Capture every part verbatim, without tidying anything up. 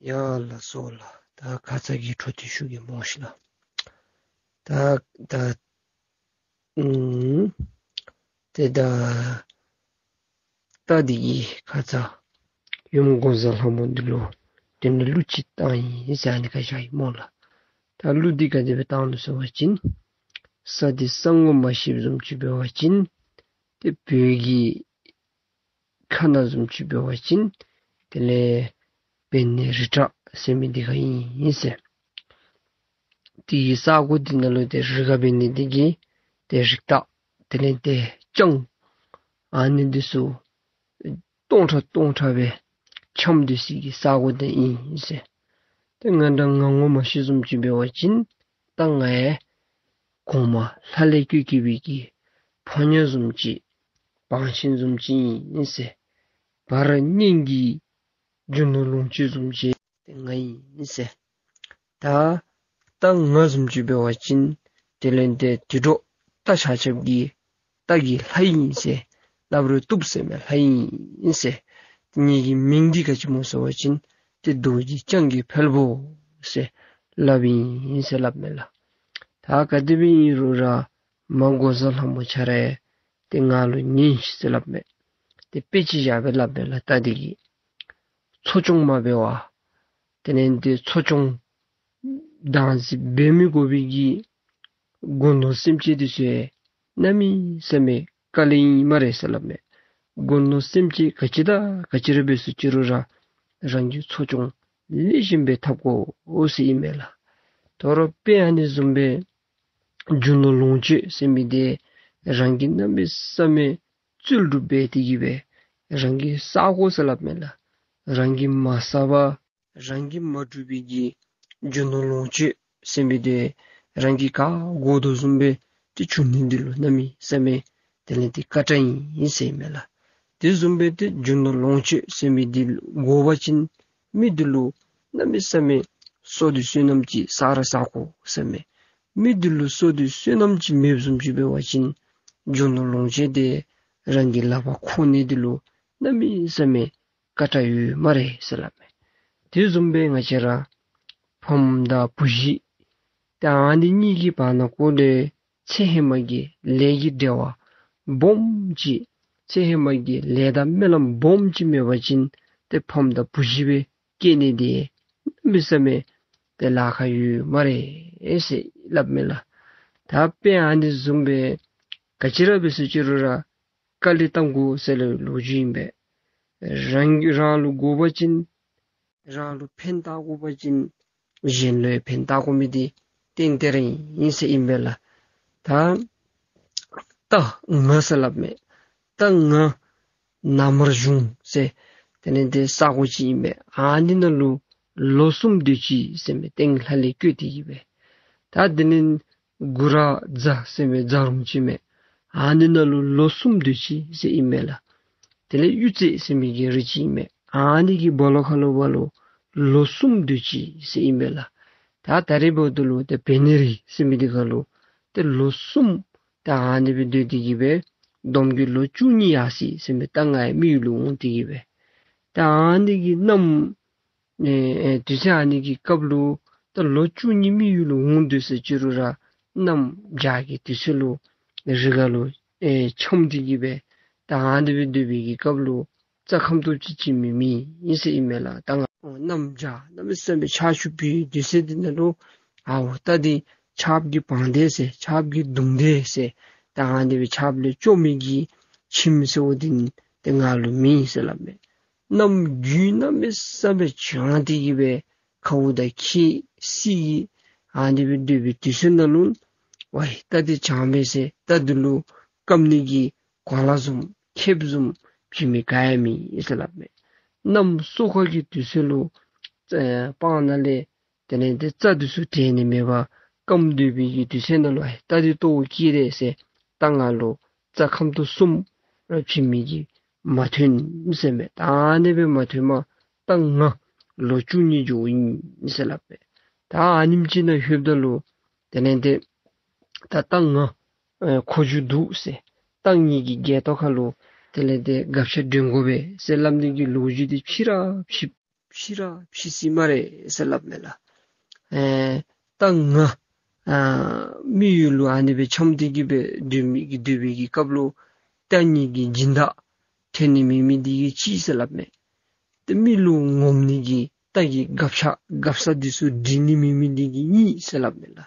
ཡ་ལགས་སོ་ལགས། ད་ཁ་ཙ་གི་འཕྲོ་མཐུད་ཞུ་གེ་སྨོ་ཤིག་ལགས། ད་ད་ཨུམ་ཏེ་ད་རྟ་འདི་གིས་ཁ་ཙ་ཡུམ་འགོག་བཟའ་ལྷ་མོ་འདི་ལུ་དེ་ནི་གླུ་ཅིག་བཏང་ཡི་ཟེར་ཨ་ནི་ཁ་བཞག་ཡི་སྨོ་ལགས། ད་གླུ་འདི་ག་དེ་སྦེ་བཏང་ནུག་ཟེར་བ་ཅིན་ས་འདི་ས་ངོ་མ་ཤེསཔ་བཟུམ་ཅིག་འབད་བ་ཅིན་ཏེ་བོད་ཀྱི་ཁ་ནང་བཟུམ་ཅིག་འབད་བ་ཅིན་དེ་ལས་བན་ནི་རི་བྲག་ཟེར་མི་འདི་ཁར་ཨིན་ཟེར། དེ་གི་ས་གོ་འདི་ནང་ལུ་ཏེ་རི་ཁར་འབད་ནི་འདི་གིས་ཏེ་རི་དྭགས་དེ་ལས་ཏེ་སྤྱང་ཨ་ནི་འདི་ཚུ་སྟོང་ཕྲག་སྟོང་ཕྲག་སྦེ་འཁྱམས་སྡོད་སའི་གི་ས་གོ་འདི་ཨིན་ཟེར། ཏེ་ང་འདྲ་ང་ངོ་མ་ཤེས་བཟུམ་ཅིག་འབད་བ་ཅིན་ད་ང་ཡང་གོང་མ་ལྷ་ལས་བསྐོས་བསྐོས་པའི་གི་ཕོ་ཉ་བཟུམ་ཅིག་བང་ཆེན་བཟུམ་ཅིག་ཨིན་ཟེར། བར་གཉན་གྱི་རྒྱུ་ནོར་ལོངས་སྤྱོད་བཟུམ་ཅིག་ཏེ་ང་ཨིན་ཟེར། ད་ད་ང་བཟུམ་ཅིག་འབད་བ་ཅིན་དེ་ལས་ཏེ་དུད་འགྲོ་རྟ་ཆ་ཁྱབ་ཀྱི་རྟ་གི་ལྷ་ཨིན་ཟེར་སླབ་རུང་བཏུབ་ཟེར་མས། ལྷ་ཨིན་ཟེར། ངེ་གི་མིང་འདི་ག་ཅི་སྨོ་ཟེར་བ་ཅིན་ཏེ་རྡོ་རྗེ་འཆང་གི་ཕལ་པོ་ཟེར་སླབ་ཨིན་ཟེར་སླབ་མས་ལགས། ད་ག་དེ་སྦེ་ཨིན་རུང་ར་མ་འགོག་བཟའ་ལྷ་མོ་ཁྱོད་ར་ཏེ་ང་ལུ་ཉན་ཤིག་ཟེར་སླབ་མས། ཏེ་དཔེ་ཅིག་བཞག་སྦེ་སླབ་མས་ལགས། རྟ་འདི་གིས་འཚོ་སྐྱོང་མ་འབད་བར་དེ་ལས་ཏེ་འཚོ་སྐྱོང་བདག་འཛིན་འབད་མི་དགོ་པའི་གི་སྒོ་ནོར་སེམས་ཅན་འདི་ཚུ་གནམ་མེད་ས་མེད་དཀའ་ལས་ཨིན་སྨ་རེ་ཟེར་སླབ་མས། སྒོ་ནོར་སེམས་ཅན་ག་ཅི་དང་ག་ཅི་ར་འབད་སོང་ཅི་རུང་ར་རང་གིས་འཚོ་སྐྱོང་ལེགས་ཤོམ་སྦེ་འཐབ་དགོ་ཟེར་ཨིན་མས་ལགས། དོ་རུང་དཔེ་ཨ་ནི་བཟུམ་སྦེ་རྒྱུ་ནོར་ལོངས་སྤྱོད་ཟེར་མི་འདི་རང་གིས་གནམ་མེད་ས་མེད་རྩོལ་སྒྲུབ་འབད་དེ་གིས་སྦེ་རང་གིས་བསག་དགོ་ཟེར་སླབ་མས་ལགས། རང་གིས་མ་བསག་པར་རང་གིས་མ་སྒྲུབ་པའི་གི་རྒྱུ་ནོར་ལོངས་སྤྱོད་ཟེར་མི་འདི་རང་གིས་ག་དགོ་དོ་བཟུམ་སྦེ་ཏེ་འབྱུང་ནི་འདི་ལུ་གནམ་མེད་ས་མེད་དེ་ལས་ཏེ་དཀའ་དྲགས་ཨིན་ཟེར་ཨིན་མས་ལགས། དེ་བཟུམ་སྦེ་ཏེ་རྒྱུ་ནོར་ལོངས་སྤྱོད་ཟེར་མི་འདི་དགོ་པ་ཅིན་མི་འདི་ལུ་གནམ་མེད་ས་མེད་བསོད་བདེ་བསོད་ནམས་ཅིག་བསག་ར་བསག་དགོ་ཟེར་མས། མི་འདི་ལུ་བསོད་བདེ་བསོད་ནམས་ཅིག་མེདཔ་བཟུམ་ཅིག་འབད་བ་ཅིན་རྒྱུ་ནོར་ལོངས་སྤྱོད་འདི་རང་གི་ལག་པར་འཁོར་ནི་འདི་ལུ་གནམ་མེད་ས་མེད་དཀའ་དྲགས་ཡོད་སྨ་རེ་ཟེར་སླབ་མས། དེ་བཟུམ་སྦེ་ང་བཅས་ར་ཕམ་དང་བུ་གཞི་ཏེ་ཨ་ནི་གཉིས་ཀྱི་བར་ན་ཀོ་ལས་ཚེ་ཧེ་མ་གི་ལས་ཀྱི་འབྲེལ་བ་སྦོམ་ཅིག་ཚེ་ཧེ་མ་གི་ལས་དང་སྨོན་ལམ་སྦོམ་ཅིག་མེད་པ་ཅིན་ཏེ་ཕམ་དང་བུ་གཞི་སྦེ་སྐྱེ་ནི་འདི་གནམ་མེད་ས་མེད་ཏེ་ལཱ་ཁག་ཡོད་སྨ་རེ་ཟེར་སླབ་མས་ལགས། ད་དཔེ་ཨ་ནི་བཟུམ་སྦེ་ག་ཅི་ར་འབད་སོང་ཅི་རུང་ར་དཀའ་ལས་བཏང་དགོ་ཟེར་སླབ་ལོ་རྒྱུས་ཨིན་པས། རང་རང་ལུ་དགོ་པ་ཅིན་རང་ལུ་ཕན་བཏགས་དགོ་པ་ཅིན་གཞན་ལུ་ཡང་ཕན་བཏགས་དགོ་མི་འདི་ཏན་ཏན་ར་ཨིན་ཟེར་ཨིན་པས་ལགས། ད་རྟ་ང་ཟེར་སླབ་མས། རྟ་ང་ན་མར་གཞུང་ཟེར་དེ་ལས་ཏེ་ས་གོ་ཅིག་ཨིན་པས། ཨ་ནི་ནང་ལུ་ལོ་གསུམ་སྡོད་ཅི་ཟེར་མས། སྟེང་ལྷ་ལས་བསྐོས་ཏེ་གིས་སྦེ། ད་དེ་ལས་གུ་ར་རྫ་ཟེར་མི་རྫ་རོང་ཅིག་མས། ཨ་ནི་ནང་ལུ་ལོ་གསུམ་སྡོད་ཅི་ཟེར་ཨིན་མས་ལགས། དེ་ལས་གཡུ་རྩེ་ཟེར་མི་གི་རི་ཅིག་ཨིན་མས། ཨ་ནི་གི་སྦོ་ལོགས་ཁ་ལུ་བ་ལུ་ལོ་གསུམ་སྡོད་ཅི་ཟེར་ཨིན་མས་ལགས། ད་ད་རེས་འབདཝ་ད་ལུ་ཏེ་བན་ནི་རི་ཟེར་མི་འདི་ཁ་ལུ་ཏེ་ལོ་གསུམ་ད་ཨ་ནི་སྦེ་སྡོད་དེ་གིས་སྦེ་བསྡོམས་ཀྱིས་ལོ་བཅུ་གཉིས་ཡར་སོ་ཡི་ཟེར་མས། ད་ང་ཡང་མི་ཡུལ་ལུ་འོང་སྟེ་གིས་སྦེ། ད་ཨ་ནི་གི་གནམ་ཨེ་ཨེ་དུས་ཚོད་ཨ་ནི་གི་སྐབས་ལུ་ད་ལོ་བཅུ་གཉིས་མི་ཡུལ་ལུ་འོང་སྡོད་ས་ཅི་རུང་ར་གནམ་བྱཱར་གྱི་དུས་ཚོད་ལུ་རི་ཁ་ལུ་ཨེ་འཁྱམས་ཏེ་གིས་སྦེ་ད་ཨ་ནི་སྦེ་སྡོད་པའི་གི་སྐབས་ལུ་རྩྭ་ཁམ་ཏོག་ཅིག་བྱིན་མི་མེད་ཟེར་ཨིན་མས་ལགས། ད་ང་གནམ་བྱཱར་གནམ་མེད་ས་མེད་ཆརཔ་ཆུ་བུ་དུས་ཚོད་འདི་ནང་ལུ་ཨའོ་རྟ་འདི་ཆརཔ་གིས་སྦངས་ཏེ་ཟེར་ཆརཔ་གིས་གདུངས་ཏེ་ཟེར་ད་ཨ་ནི་སྦེ་ཆརཔ་ལས་སྐྱོབ་མི་གི་ཁྱིམ་ཟེར་བ་འདི་ཏེ་ང་ལུ་མེད་ཟེར་སླབ་མས། གནམ་དགུན་གནམ་མེད་ས་མེད་བྱང་སྟེ་གིས་སྦེ་ཁཝ་དང་ཁྱི་སེང་གེ་ཨ་ནི་སྦེ་སྡོད་པའི་དུས་ཚོད་ནང་ལུ་ཝའི་རྟ་འདི་བྱང་པས་ཟེར་རྟ་འདི་ལུ་སྐམ་ནི་གི་གོ་ལ་བཟུམ་ཁེབས་བཟུམ་བྱིན་མི་ག་ཡང་མེད་ཟེར་སླབ་མས། གནམ་སོ་ཀ་གི་དུས་ཚོད་ལུ་ཨེ་སྤང་ནང་ལས་དེ་ལས་ཏེ་རྩྭ་འདི་ཚུ་འབྲས་ནི་མེད་པར་སྐམ་སྡོད་པའི་གི་དུས་ཚོད་ནང་ལུ་ཨེ་རྟ་འདི་ལྟོཝ་བཀྱེས་ཏེ་ཟེར་ད་ང་ལུ་རྩྭ་ཁམ་ཏོག་གསུམ་ར་བྱིན་མི་གིས་མ་ཐོན་ཟེར་མས། ད་ཨ་ནི་སྦེ་མ་ཐོནམ་ད་ང་ལོ་བཅུ་གཉིས་འགྱོཝ་ཨིན་ཟེར་སླབ་མས། ད་ཨ་ནེམ་ཅིག་ནང་ལྷོདཔ་ད་ལུ་དེ་ལས་ཏེ་ད་རྟ་ང་ཨེ་མཁོ་རྒྱུ་འདུག་ཟེར་རྟ་ངེ་གི་སྒལ་ཏོ་ཁ་ལུ་དེ་ལས་ཏེ་སྒ་ཆས་འདྲེན་དགོ་པས་ཟེར་སླབ་ནི་གི་ལོ་རྒྱུས་འདི་ཕྱི་ར་ཕྱི་ ཕྱི་ར་ཕྱི་སི་སྨ་རེ་ཟེར་སླབ་མས་ལགས། ཨེ་ད་ང་ཨ་མི་ཡུལ་ལུ་ཨ་ནི་སྦེ་འཁྱམས་ཏེ་གི་སྦེ་སྡོད་མི་གི་སྡོད་པའི་གི་སྐབས་ལུ་རྟ་གཉིས་ཀྱི་སྦྱིན་བདག་འཐོན་ནི་མེད་མི་འདི་གིས་གཅིག་ཟེར་སླབ་མས། ཏེ་མི་ལུ་ངོམ་ནི་གི་རྟ་གི་སྒ་ཆས་སྒ་ས་འདི་ཚུ་སྒྲིག་ནི་མེད་མི་འདི་གིས་གཉིས་ཟེར་སླབ་མས་ལགས།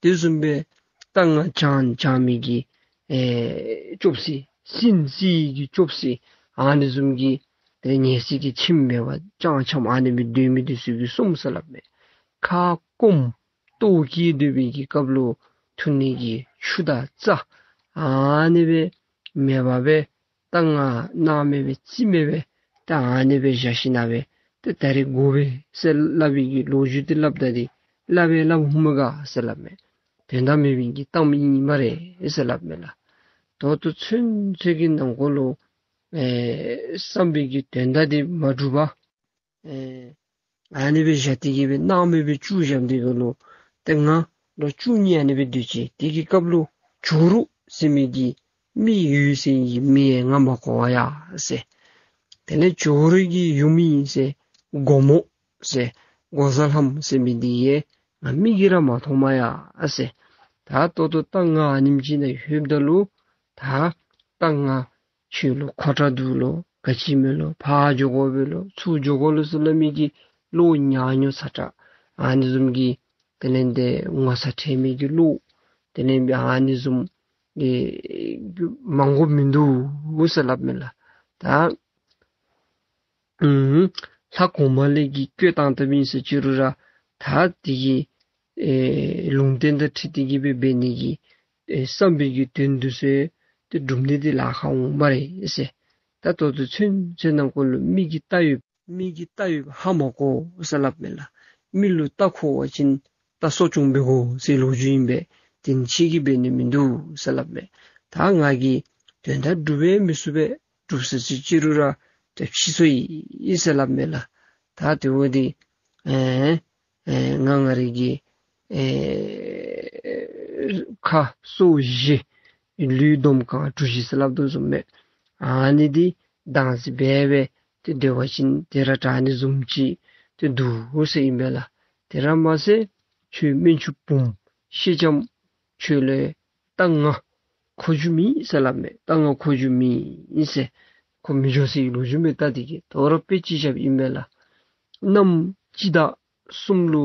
དེ་བཟུམ་སྦེ་རྟ་རྔ་བཅང་བཅང་མི་གི་ཨེ་ཅོབ་སི་སྲིན་སི་གི་ཅོབ་སི་ཨ་ནི་བཟུམ་གྱི་ཏེ་ཉལ་སའི་གི་ཁྱིམ་མེད་པར་ཅང་འཁྱམས་ཨ་ནི་སྦེ་སྡོད་མི་འདི་ཚུ་གིས་གསུམ་ཟེར་སླབ་མས། ཁ་སྐོམ་ལྟོཝ་བཀྱེས་སྡོད་པའི་གི་སྐབས་ལུ་འཐུང་ནི་གི་ཆུ་དང་རྩྭ་ཨ་ནི་སྦེ་མེད་པར་སྦེ་རྟ་རྔ་སྣང་མེད་སྦེ་རྩིས་མེད་སྦེ་ད་ཨ་ནི་སྦེ་བཞག་ཞིན་ན་སྦེ་ཏེ་ད་རེས་དགོ་པས་ཟེར་སླབ་པའི་གི་ལོ་རྒྱུས་འདི་སླབ་ད་འདི་སླབ་པས་སླབ་འོང་མས་ག་ཟེར་སླབ་མས། དོན་དག་མེད་པའི་གི་གཏམ་ཨིན་སྨ་རེ་ཟེར་སླབ་མས་ལགས། ད་ལྟོ་ཚུན་ཚོད་ཀྱི་ནང་འཁོད་ལུ་ཨེ་བསམ་པའི་གི་དོན་དག་འདི་མ་འགྲུབ་པར་ཨེ་ཨ་ནི་སྦེ་བཞག་སྟེ་གི་སྦེ་སྣང་མེད་སྦེ་བཅུག་བཞགཔ་འདི་གུ་ལུ་ཏེ་ང་ལོ་བཅུ་གཉིས་ཨ་ནི་སྦེ་སྡོད་ཅི། དེ་གི་སྐབས་ལུ་ཇོ་རུ་ཟེར་མི་གི་མི་ཡོད་ཟེར་མི་ཡང་ང་མ་གོ་བས་ཡ་ཟེར། དེ་ལས་ཇོ་རུ་གི་ཡུམ་ཨིན་ཟེར་སྒོ་མོ་ཟེར་སྒོ་གསར་ལྷམོ་ཟེར་མི་འདི་ཡང་ང་མིག་གིས་ར་མ་མཐོངམ་ཡ་ཟེར། ད་ད་ལྟོ་རྟ་རྔ་ཨ་ནེམ་ཅིག་ནང་ལྷོདཔ་ད་ལུ་ད་རྟ་རྔ་ཁྱོད་ལུ་ཁོ་ཐག་འདུག་ལོ། ག་ཅི་མེད་ལོ། ཕར་འགྱོ་དགོ་པས་ལོ། ཚུར་འགྱོ་དགོ་ལོ་ཟེར་སླབ་མི་གི་བློ་ཉག་ཉོག་ཚ་དྲགས་ཨ་ནི་བཟུམ་གྱི་དེ་ལས་ཏེ་ངོ་ཚ་ཁྲེལ་མི་གི་བློ་དེ་ལས་ཨ་ནི་བཟུམ་གྱི་མང་དགོཔ་མིན་འདུག་ཟེར་སླབ་མས་ལགས། ད་ཨུམ་ལྷ་གོང་མ་ལས་ཀྱི་བཀོད་བཏང་བཏངམ་ཨིན་ཟེར་ཅི་རུང་ར་ད་དེ་གི་ཨེ་ལུང་བསྟན་དང་འཁྲིལ་ཏེ་གི་སྦེ་འབད་ནི་གི་ཨེ་བསམ་པའི་གི་དོན་འདི་ཚུ་ཏེ་འགྲུབ་ནི་འདི་ལཱ་ཁག་འོང་སྨ་རེ་ཟེར། ད་ད་ལྟོ་ཚུན་ཚོད་ནང་འཁོད་ལུ་མི་གིས་བལྟ་ཡོད་མི་གིས་བལྟ་ཡོདཔ་ཧ་མ་གོ་ཟེར་སླབ་མས་ལགས། མི་ལུ་བལྟ་གོ་བ་ཅིན་ད་གསོ་སྐྱོང་འབད་དགོ་ཟེར་ལོ་རྒྱུས་ཨིན་པས། དེ་ནི་ཁྱོད་ཀྱིས་འབད་ནི་མིན་འདུག་ཟེར་སླབ་མས། ད་ང་གིས་དོན་དག་སྒྲུབ་པས་མི་ཚུགས་པས། སྒྲུབ་ཟེར་ཅི་རུང་ར་ཏེ་ཕྱི་སོ་ཡི་ཟེར་སླབ་མས་ལགས། ད་དེ་འབདཝ་ད་ཨེ་ཨེ་ང་ང་རའི་གི་ཨེ་ཁ་སོ་བཞི་ལུས་འདོམ་གང་གྲུ་བཞི་ཟེར་སླབ་དོ་བཟུམ་མས། ཨ་ནི་འདི་དྭངས་སི་སྦེ་སྦེ་ཏེ་སྡོད་པ་ཅིན་དེ་ར་དྲག་ནི་བཟུམ་ཅིག་ཏེ་འདུག་ཟེར་ཨིན་པས་ལགས། དེ་ར་མ་ཚད་ཁྱོད་སྨན་ཆུང་བུམོ་ཤེས་ལྕམ་ཁྱོད་ལུ་རྟ་རྔ་མཁོ་རྒྱུ་མེད་ཟེར་སླབ་མས། རྟ་རྔ་མཁོ་རྒྱུ་མེད་ཟེར། ཁོ་མི་འགྱོ་ཟེར་ལོ་རྒྱུས་མས། ད་དེ་གིས་དོ་རུང་དཔེ་ཅིག་བཞགཔ་ཨིན་པས་ལགས། གནམ་སྤྱི་ཟླ་གསུམ་ལུ་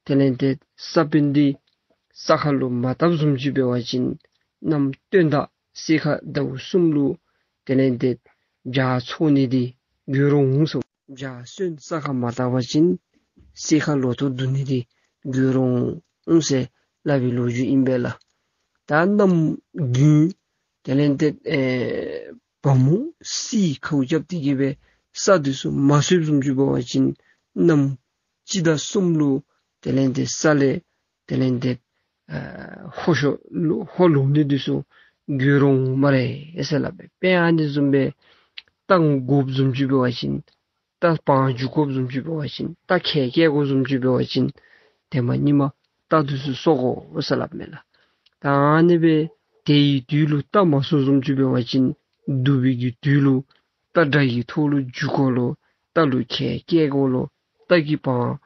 དེ་ལས་ཏེ་ས་བོན་འདི་ས་ཁ་ལུ་མ་བཏབ་བཟུམ་ཅིག་འབད་བ་ཅིན་གནམ་སྟོན་ཟླ་སེར་ཁ་ཟླཝ་གསུམ་ལུ་དེ་ལས་ཏེ་བྱཱར་འཚོ་ནི་འདི་འགྱོ་རུང་འོང་ཟེར། བྱཱར་སོན་ས་ཁར་མ་བཏབ་པ་ཅིན་སེར་ཁ་ལོ་ཐོག་བསྡུ་ནི་འདི་འགྱོ་རུང་འོང་ཟེར་སླབ་པའི་ལོ་རྒྱུས་ཨིན་པས་ལགས། ད་གནམ་དགུན་དེ་ལས་ཏེ་ཨེ་བ་མོ་སི་ཁཝ་རྐྱབ་སྟེ་གི་སྦེ་ས་འདི་ཚུ་མ་སོདཔ་བཟུམ་ཅིག་འབད་བ་ཅིན་གནམ་སྤྱི་ཟླ་གསུམ་ལུ་དེ་ལས་ཏེ་ས་ལས་དེ་ལས་ཏེ་ཨེ་ཧོ་ཤོ་ལོ་ཧོ་ལོང་ནི་འདི་ཚུ་འགྱོ་རུང་འོང་སྨ་རེ་ཟེར་སླབ་མས། དཔེ་ཨ་ནི་བཟུམ་སྦེ་རྟ་རྔ་དགོཔ་བཟུམ་ཅིག་འབད་བ་ཅིན་རྟ་སྤང་རྒྱུག་དགོཔ་བཟུམ་ཅིག་འབད་བ་ཅིན་རྟ་ཁལ་བཀལ་དགོཔ་བཟུམ་ཅིག་འབད་བ་ཅིན་ཏེ་མ་ཉི་མ་རྟ་འདི་ཚུ་གསོ་དགོ་ཟེར་སླབ་མས་ལགས། ད་ཨ་ནི་སྦེ་དེའི་དུས་ལུ་རྟ་མ་གསོཝ་བཟུམ་ཅིག་འབད་བ་ཅིན་སྡུག་པའི་གི་དུས་ལུ་རྟ་དགྲ་ཡི་ཐོག་ལུ་རྒྱུག་དགོ་ལོ། རྟ་ལུ་ཁལ་བཀལ་དགོ་ལོ། རྟ་གི་སྤང་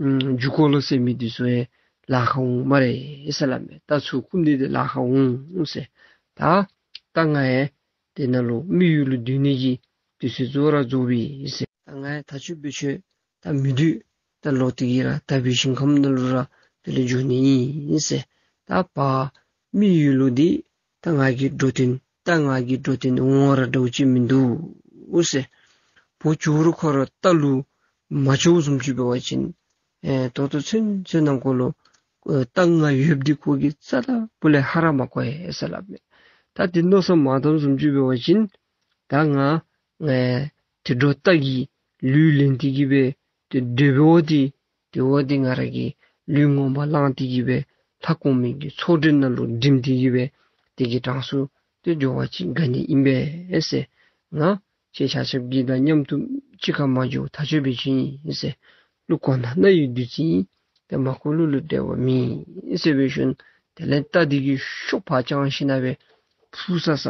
ཨམ་རྒྱུག་དགོ་ལོ་ཟེར་མི་འདི་ཚུ་ཡང་ལཱ་ཁག་འོང་སྨ་རེ་ཟེར་སླབ་མས། རྟ་ཚུར་བཀུག་ནི་འདི་ལཱ་ཁག་འོང་ཟེར། ད་རྟ་རྔ་ཡང་དེ་ནང་ལུ་མི་ཡུལ་ལུ་སྡོད་ནི་གི་དུས་ཚོད་རྫོགས་ར་རྫོགས་པས་ཟེར། ད་རྔ་ཡང་ཐག་ཆོད་སྦེ་ཁྱོད་ད་མི་སྡོད། ད་ལོག་སྟེ་གི་ར་དག་པའི་ཞིང་ཁམས་ནང་ལུ་ར་དེ་ལས་འགྱོ་ནི་ཨིན་ཟེར། ད་ཕར་མི་ཡུལ་ལུ་འདི་ད་ང་གིས་འགྲོ་དོན་ད་ང་གིས་འགྲོ་དོན་འོང་བ་ར་འདྲཝ་ཅིག་མིན་འདུག་ཟེར། བུ་ཇོ་རུ་ཁོ་ར་རྟ་ལུ་མ་ལྕོགསཔ་བཟུམ་ཅིག་འབད་བ་ཅིན་ཨེ་ད་ལྟོ་ཚུན་ཚོད་ནང་འཁོད་ལུ་ཨེ་རྟ་རྔ་ཡོདཔ་འདི་ཁོ་གིས་རྩ་དང་པོ་ལས་ཧ་ར་མ་གོ་ཡི་ཟེར་སླབ་མས། ད་འདི་མནོ་བསམ་མ་བཏངམ་བཟུམ་ཅིག་འབད་བ་ཅིན་ད་ང་ཨེ་དུད་འགྲོ་རྟ་གི་ལུས་ལེན་ཏེ་གི་སྦེ་ཏེ་སྡོད་པའི་འོ་འདི་དེ་འོ་འདི་ང་ར་གིས་ལུས་ངོ་མ་བླངས་ཏེ་གི་སྦེ་ལྷ་གོང་མའི་གི་ཚོགས་གྲལ་ནང་ལུ་འགྲིམ་སྟེ་གི་སྦེ་དེ་གི་གྲངས་སུ་ཏེ་འགྱོ་བ་ཅིན་དགའ་ནི་ཨིན་པས་ཟེར། ང་ཁྱེད་ཆ་ཁྱབ་ཀྱི་དང་མཉམ་དུ་གཅིག་ཁར་མ་འགྱོ་ཐག་ཆོད་པའི་ཅིག་ཨིན་ཟེར། གླུ་གོ་ན་ན་ཡི་བདུད་རྩི་ཨིན། ཏེ་མ་གོ་གླུ་ལུ་འགྲེལ་བ་མེད་ཟེར་སྦེ་ཞུ་ནི། དེ་ལས་རྟ་འདི་གིས་ཤོག་ཕར་བརྐྱངས་ཞིན་ན་སྦེ་འཕུར་ས་ས་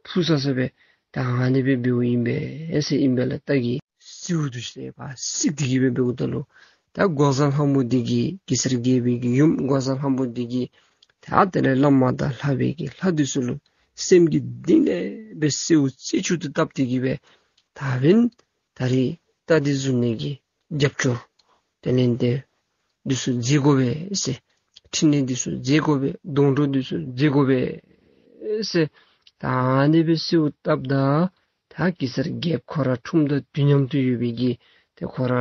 འཕུར་ས་ས་སྦེ་ད་ཨ་ནི་སྦེ་འབདཝ་ཨིན་པས་ཟེར་ཨིན་པས་ལགས། རྟ་གི་ སྤྲེའུ་འདི་ཚུ་ཕར་བསད་དེ་གི་སྦེ་འབདཝ་ད་ལུ་ད་འགོག་བཟའ་ལྷ་མོ་འདི་གིས་གེ་སར་རྒྱལ་པོའི་གི་ཡུམ་འགོག་བཟའ་ལྷ་མོ་འདི་གིས་ད་དེ་ལས་བླ་མ་དང་ལྷ་བའི་གི་ལྷ་འདི་ཚུ་ལུ་སེམས་ཀྱི་གཏིང་ལས་སྦེ་གསོལཝ་རྩེ་གཅིག་ཏུ་བཏབ་སྟེ་གི་སྦེ་ད་འབདན་ད་རིས་རྟ་འདི་བཟུང་ནི་གི་རྒྱབ་སྐྱོར་དེ་ལས་ཏེ་འདི་ཚུ་མཛད་དགོ་པས་ཟེར། ཕྲིན་ལས་འདི་ཚུ་མཛད་དགོ་པས། སྡོང་གྲོགས་འདི་ཚུ་མཛད་དགོ་པས་ཟེར། ད་ཨ་ནི་སྦེ་གསོལཝ་བཏབ་ད་ད་གེ་སར་རྒྱལཔོ་ཁོ་ར་འཁྲུངས་ད་དུས་མཉམ་དུ་ཡོད་པའི་གི་ཏེ་ཁོ་ར་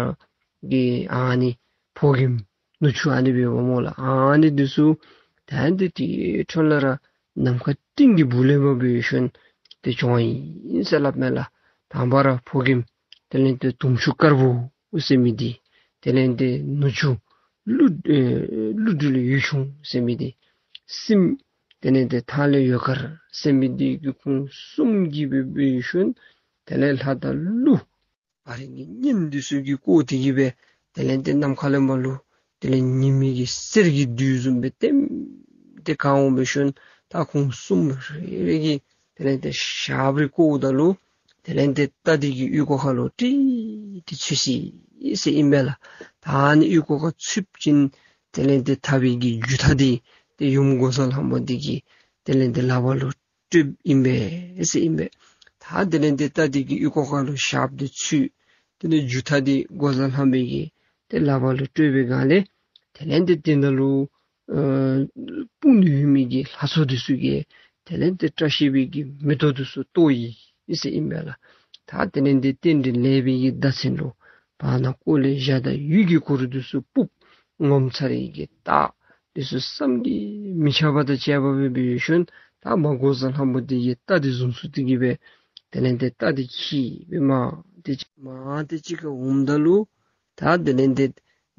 གི་ཨ་ནི་ཕོ་རྒནམ་ནུ་གཅུང་ཨ་ནི་སྦེ་འབདཝ་སྨོ་ལགས། ཨ་ནི་འདི་ཚུ་ད་ཨ་ནི་དེ་འཕྲོ་ལས་ར་ནམ་མཁའ་སྟེང་གི་སྦུག་ལས་མར་འབད་ཞིནམ་ཏེ་བྱོན་ཡི་ཟེར་སླབ་མས་ལགས། དང་པ་ར་ཕོ་རྒནམ་དེ་ལས་ཏེ་དུང་ཕྱུར་དཀར་པོ་ཟེར་མི་འདི་དེ་ལས་ཏེ་ནུ་གཅུང་ཀླུ་ཨེ་ཀླུ་སྦྲུལ་ཡུལ་ཆུང་ཟེར་མི་འདི་སྲིནམོ་དེ་ལས་ཏེ་ཐང་ལྷའི་ཡུལ་དཀར་ཟེར་མི་འདི་གི་ཁོང་གསུམ་གྱིས་སྦེ་འབད་ཞིནམ་དེ་ལས་ལྷ་དང་ཀླུ་བ་རི་གི་གཉན་འདི་ཚུ་གིས་བསྐོར་ཏེ་གི་སྦེ་དེ་ལས་ཏེ་ནམ་མཁའ་ལས་མར་ལུ་དེ་ལས་ཉི་མའི་གི་གསེར་གྱི་རྡུལ་བཟུམ་སྦེ་ལྟེམ་ལྟེ་གང་འོང་འབད་ཞིནམ་ད་ཁོང་གསུམ་རེ་རེ་གི་དེ་ལས་ཏེ་ཞབས་རེ་བསྐོརཝ་ད་ལུ་དེ་ལས་ཏེ་རྟ་འདི་གི་ཨོལ་ལྐོག་ཁ་ལུ་ཀྲིག་ཀྲི་ཚུད་ཅི་ཟེར་ཨིན་པས་ལགས། ད་ཨ་ནི་ཨོལ་ལྐོག་ཁ་ཚུདཔ་ཅིག་དེ་ལས་ཏེ་དར་བའི་གི་རྒྱུ་ཐག་འདི་ཏེ་ཡུམ་འགོག་བཟའ་ལྷ་མོ་འདི་གི་དེ་ལས་ཏེ་ལག་པ་ལུ་སྤྲོདཔ་ཨིན་པས་ཟེར་ཨིན་པས། ད་དེ་ལས་ཏེ་རྟ་འདི་གི་ཨོལ་ལྐོག་ཁ་ལུ་ཞབས་འདི་ཚུད། དེ་ལས་རྒྱུ་ཐག་འདི་འགོག་བཟའ་ལྷ་མོ་གི་ཏེ་ལག་པ་ལུ་སྤྲོད་པའི་སྒང་ལས་དེ་ལས་ཏེ་དེ་ནང་ལུ་ཨ་སྤུངས་ཏེ་ཡོད་མི་གི་ལྷ་ཚོགས་འདི་ཚུ་གིས་དེ་ལས་ཏེ་བཀྲ་ཤིས་པའི་གི་མེ་ཏོག་འདི་ཚུ་གཏོར་ཡི་ཟེར་ཨིན་པས་ལགས། ད་དེ་ལས་ཏེ་རྟེན་འབྲེལ་ལེགས་པའི་གི་བརྡ་མཚོན་ལུ་བར་ན་ཀོ་ལེ་ཞ་དང་གཡུ་གི་གུར་འདི་ཚུ་སྤུབས། ངོ་མཚར་བའི་གི་རྟགས་འདི་ཚུ་བསམ་གྱིས་མི་ཁྱབ་པ་དང་བཅས་པ་སྦེ་འབད་ཞིནམ་ད་མར་འགོག་བཟའ་ལྷ་མོ་འདི་གིས་རྟ་འདི་བཟུང་ཚུགས་ཏེ་གི་སྦེ་དེ་ལས་ཏེ་རྟ་འདི་འཁྱིད་སྦེ་མར་ཏེ་མར་ཏེ་གཅིག་ཁར་འོངམ་ད་ལུ་ད་དེ་ལས་ཏེ་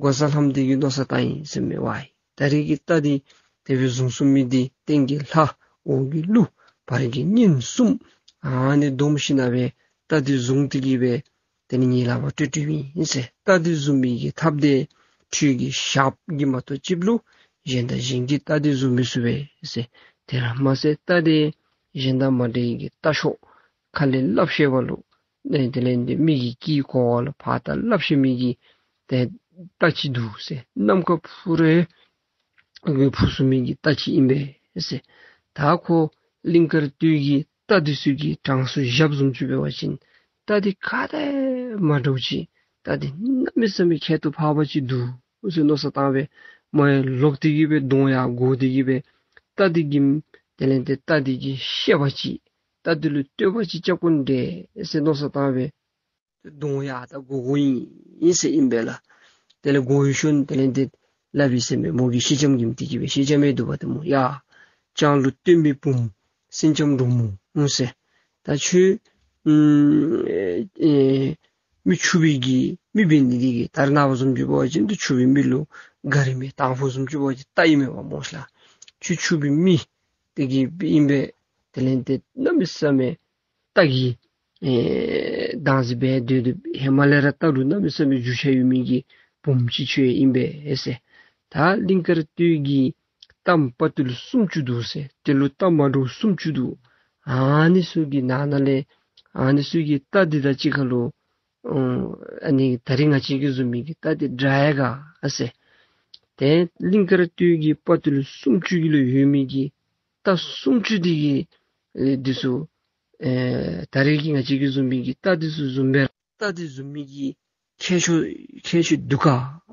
འགོག་བཟའ་ལྷ་མོ་འདི་གིས་མནོ་བསམ་བཏང་ཡི་ཟེར་མས། ཝའི་ད་རིས་ཀྱི་རྟ་འདི་དེ་སྦེ་བཟུང་ཚུགས་མི་འདི་སྟེང་གི་ལྷ་འོག་གི་ཀླུ་བར་གྱི་གཉན་གསུམ་ཨ་ནི་བསྡོམས་ཞིནམ་ལས་རྟ་འདི་བཟུང་སྟེ་གི་སྦེ་དེ་ལས་ངེའི་ལག་པར་སྤྲོད་སྤྲོདཔ་ཨིན་ཟེར། རྟ་འདི་བཟུང་མི་གི་ཐབས་འདི་ཁྱོད་ཀྱི་ཞབས་ཀྱི་མ་གཏོགས་ཅིག་ལུ་གཞན་དང་གཞན་གྱིས་རྟ་འདི་བཟུང་མི་ཚུགས་པས་ཟེར། དེ་ར་མ་ཚད་རྟ་འདི་གཞན་དང་མ་འདྲ་བའི་གི་རྟ་མཆོག་ཁ་ལས་སླབ་ཤེས་པ་ལུ་ཨེ་དེ་ལས་ཏེ་མི་གི་སྐད་གོ་བ་ལུ་ཕར་ལྟ་སླབ་ཤེས་མི་གི་ཏེ་རྟ་ཅིག་འདུག་ཟེར། ནམ་མཁའ་ཕུ་རེ་གི་འཕུར་ཚུགས་མི་གི་རྟ་ཅིག་ཨིན་པས་ཟེར། ད་ཁོ་གླིང་དཀར་སྟོད་ཀྱི་རྟ་འདི་ཚུ་གི་གྲངས་སུ་བཞགཔ་བཟུམ་ཅིག་འབད་བ་ཅིན་རྟ་འདི་ག་དང་མ་འདྲཝ་ཅིག་རྟ་འདི་གནམ་མེད་ས་མེད་ཁྱད་དུ་འཕགས་པ་ཅིག་འདུག་ཟེར་མནོ་བསམ་བཏང་སྦེ་མར་ལོག་སྟེ་གི་སྦེ་གདོང་ཡར་བསྒོར་ཏེ་གི་སྦེ་རྟ་འདི་གི་དེ་ལས་ཏེ་རྟ་འདི་གི་ཤེས་པ་ཅིག་རྟ་འདི་ལུ་བསྟོད་པ་ཅིག་རྐྱབ་དགོ་ནི་འདྲས་ཟེར་མནོ་བསམ་བཏང་སྦེ་གདོང་ཡར་ད་བསྒོར་བསྒོརཝ་ཨིན་ཟེར་ཨིན་པས་ལགས། དེ་ལས་བསྒོར་ཞིནམ་དེ་ལས་ཏེ་སླབ་ཡི་ཟེར་མས། མོ་གི་སེང་ལྕམ་གྱིས་དེ་གི་སྦེ་སེང་ལྕམ་ཨིན་འདུག་པ་ཏེ་མོ། ཡ་སྤྱང་ལུག་སྟོད་སྨད་བུམོ་སེང་ལྕམ་འབྲུག་མོ་ཨུང་ཟེར། ད་ཁྱོད་ཨེ་ཨེ་མི་ཕྱུག་པའི་གི་མི་འབད་ནི་འདི་གིས་ད་རེས་ནངས་པ་བཟུམ་ཅིག་འབད་བ་ཅིན་ཏེ་ཕྱུག་པའི་མི་ལུ་དགའ་རི་མེད། དང་ཕུ་བཟུམ་ཅིག་འབད་བ་ཅིན་རྟ་ཨིན་མས་པ་སྨོ་ལགས། ཁྱོད་ཕྱུག་པའི་མི་དེ་གི་ཨིན་པས། དེ་ལས་ཏེ་གནམ་མེད་ས་མེད་རྟ་གི་ཨེ་དང་ཟེར་སྦེ་སྡོད་སྡོདཔ་ཧེ་མ་ལས་ར་རྟ་ལུ་གནམ་མེད་ས་མེད་རྒྱུས་ཆ་ཡོད་མི་གི་བུམོ་ཅིག་ཁྱོད་ཨིན་པས་ཟེར། ད་གླིང་དཀར་སྟོད་ཀྱི་རྟ་དཔའ་བརྟུལ་སུམ་ཅུ་འདུག་ཟེར། དེ་ལུ་རྟ་མ་འདྲཝ་སུམ་ཅུ་འདུག། ཨ་ནི་ཚུ་གི་ནང་ན་ལས་ཨ་ནི་ཚུ་གི་རྟ་འདི་དང་གཅིག་ཁར་ལུ་ཨ་ཨ་ནི་ད་རིས་ང་བཅས་ཀྱིས་བཟུང་མི་གི་རྟ་འདི་འདྲ་ཡ་ག་ཨ་ཟེར། ཏེ་གླིང་དཀར་སྟོད་ཀྱི་དཔའ་བརྟུལ་སུམ་ཅུ་གི་ལུ་ཡོད་མི་གི་རྟ་སུམ་ཅུ་འདི་གིས་ཨེ་འདི་ཚུ་ཨེ་ད་རིས་ཀྱི་ང་བཅས་ཀྱིས་བཟུང་མི་གི་རྟ་འདི་ཚུ་བཟུམ་སྦེ་ར་རྟ་འདི་བཟུང་མི་གི་ཁྱད་ཆོས་ཁྱད་ཆོས་འདུག་ག་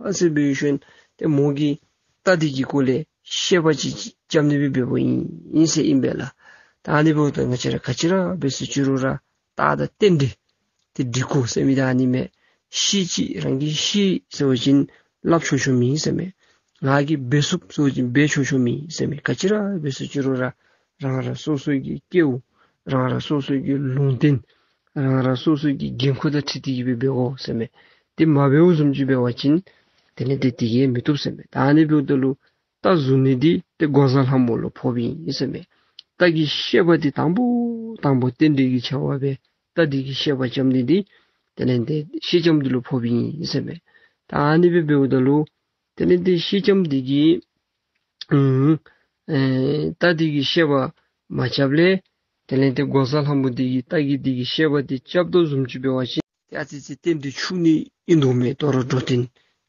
ཨ་ཟེར་འབད་ཞིནམ་ཏེ་མོ་གིས་རྟ་འདི་གི་སྐོར་ལས་བཤད་པ་ཅིག་རྐྱབ་ནི་སྦེ་འབདཝ་ཨིན་ཨིན་ཟེར་ཨིན་པས་ལགས། ད་ཨ་ནི་འབདཝ་ད་ང་བཅས་ར་ག་ཅི་ར་འབད་ཟེར་ཅི་རུང་ར་རྟགས་དང་རྟེན་འབྲེལ་ཏེ་འགྲིག་དགོ་ཟེར་མི་ད་ཨ་ནི་མས། ཤེས་ཅི་རང་གིས་ཤེས་ཟེར་བ་ཅིན་སླབ་ཆོག་ཆོག་མེད་ཟེར་མས། ང་གིས་འབད་ཚུགསཔ་ཟེར་བ་ཅིན་འབད་ཆོག་ཆོག་མེད་ཟེར་མས། ག་ཅི་ར་འབད་ཟེར་ཅི་རུང་ར་རང་རང་སོ་སོ་གི་སྐལཝ་རང་རང་སོ་སོ་གི་ལུང་བསྟན་རང་རང་སོ་སོ་གི་འགན་ཁུར་དང་འཁྲིལ་ཏེ་གི་སྦེ་འབད་དགོ་ཟེར་མས། ཏེ་མ་འབདཝ་བཟུམ་ཅིག་འབད་བ་ཅིན་དེ་ལས་ཏེ་དེ་གིས་མི་བཏུབ་ཟེར་མས། ད་ཨ་ནི་འབདཝ་ད་ལུ་རྟ་བཟུང་ནི་འདི་ཏེ་འགོག་བཟའ་ལྷ་མོ་ལུ་ཕོགཔ་ཨིན་ཟེར་མས། རྟ་གི་བཤད་པ་འདི་དང་པོ་དང་པོ་རྟེན་འབྲེལ་གྱི་ཆེ་བ་སྦེ་རྟ་འདི་གི་བཤད་པ་རྐྱབ་ནི་འདི་དེ་ལས་ཏེ་སེང་ལྕམ་འདི་ལུ་ཕོགཔ་ཨིན་ཟེར་མས། ད་ཨ་ནི་སྦེ་འབདཝ་ད་ལུ་དེ་ལས་ཏེ་སེང་ལྕམ་འདི་གིས་ཨུམ་ཨེ་རྟ་འདི་གི་བཤད་པ་མ་རྐྱབ་ལས་དེ་ལས་ཏེ་འགོག་བཟའ་ལྷ་མོ་འདི་གིས་རྟ་གི་འདི་གི་བཤད་པ་འདི་རྐྱབ་དོ་བཟུམ་ཅིག་འབད་བ་ཅིན་ ཨ་ཙི་ཙི་བསྟན་ཏེ་འཁྱུ་ནི་ཨིན་དོ་མས། དོ་རུང་འགྲོ་དོན་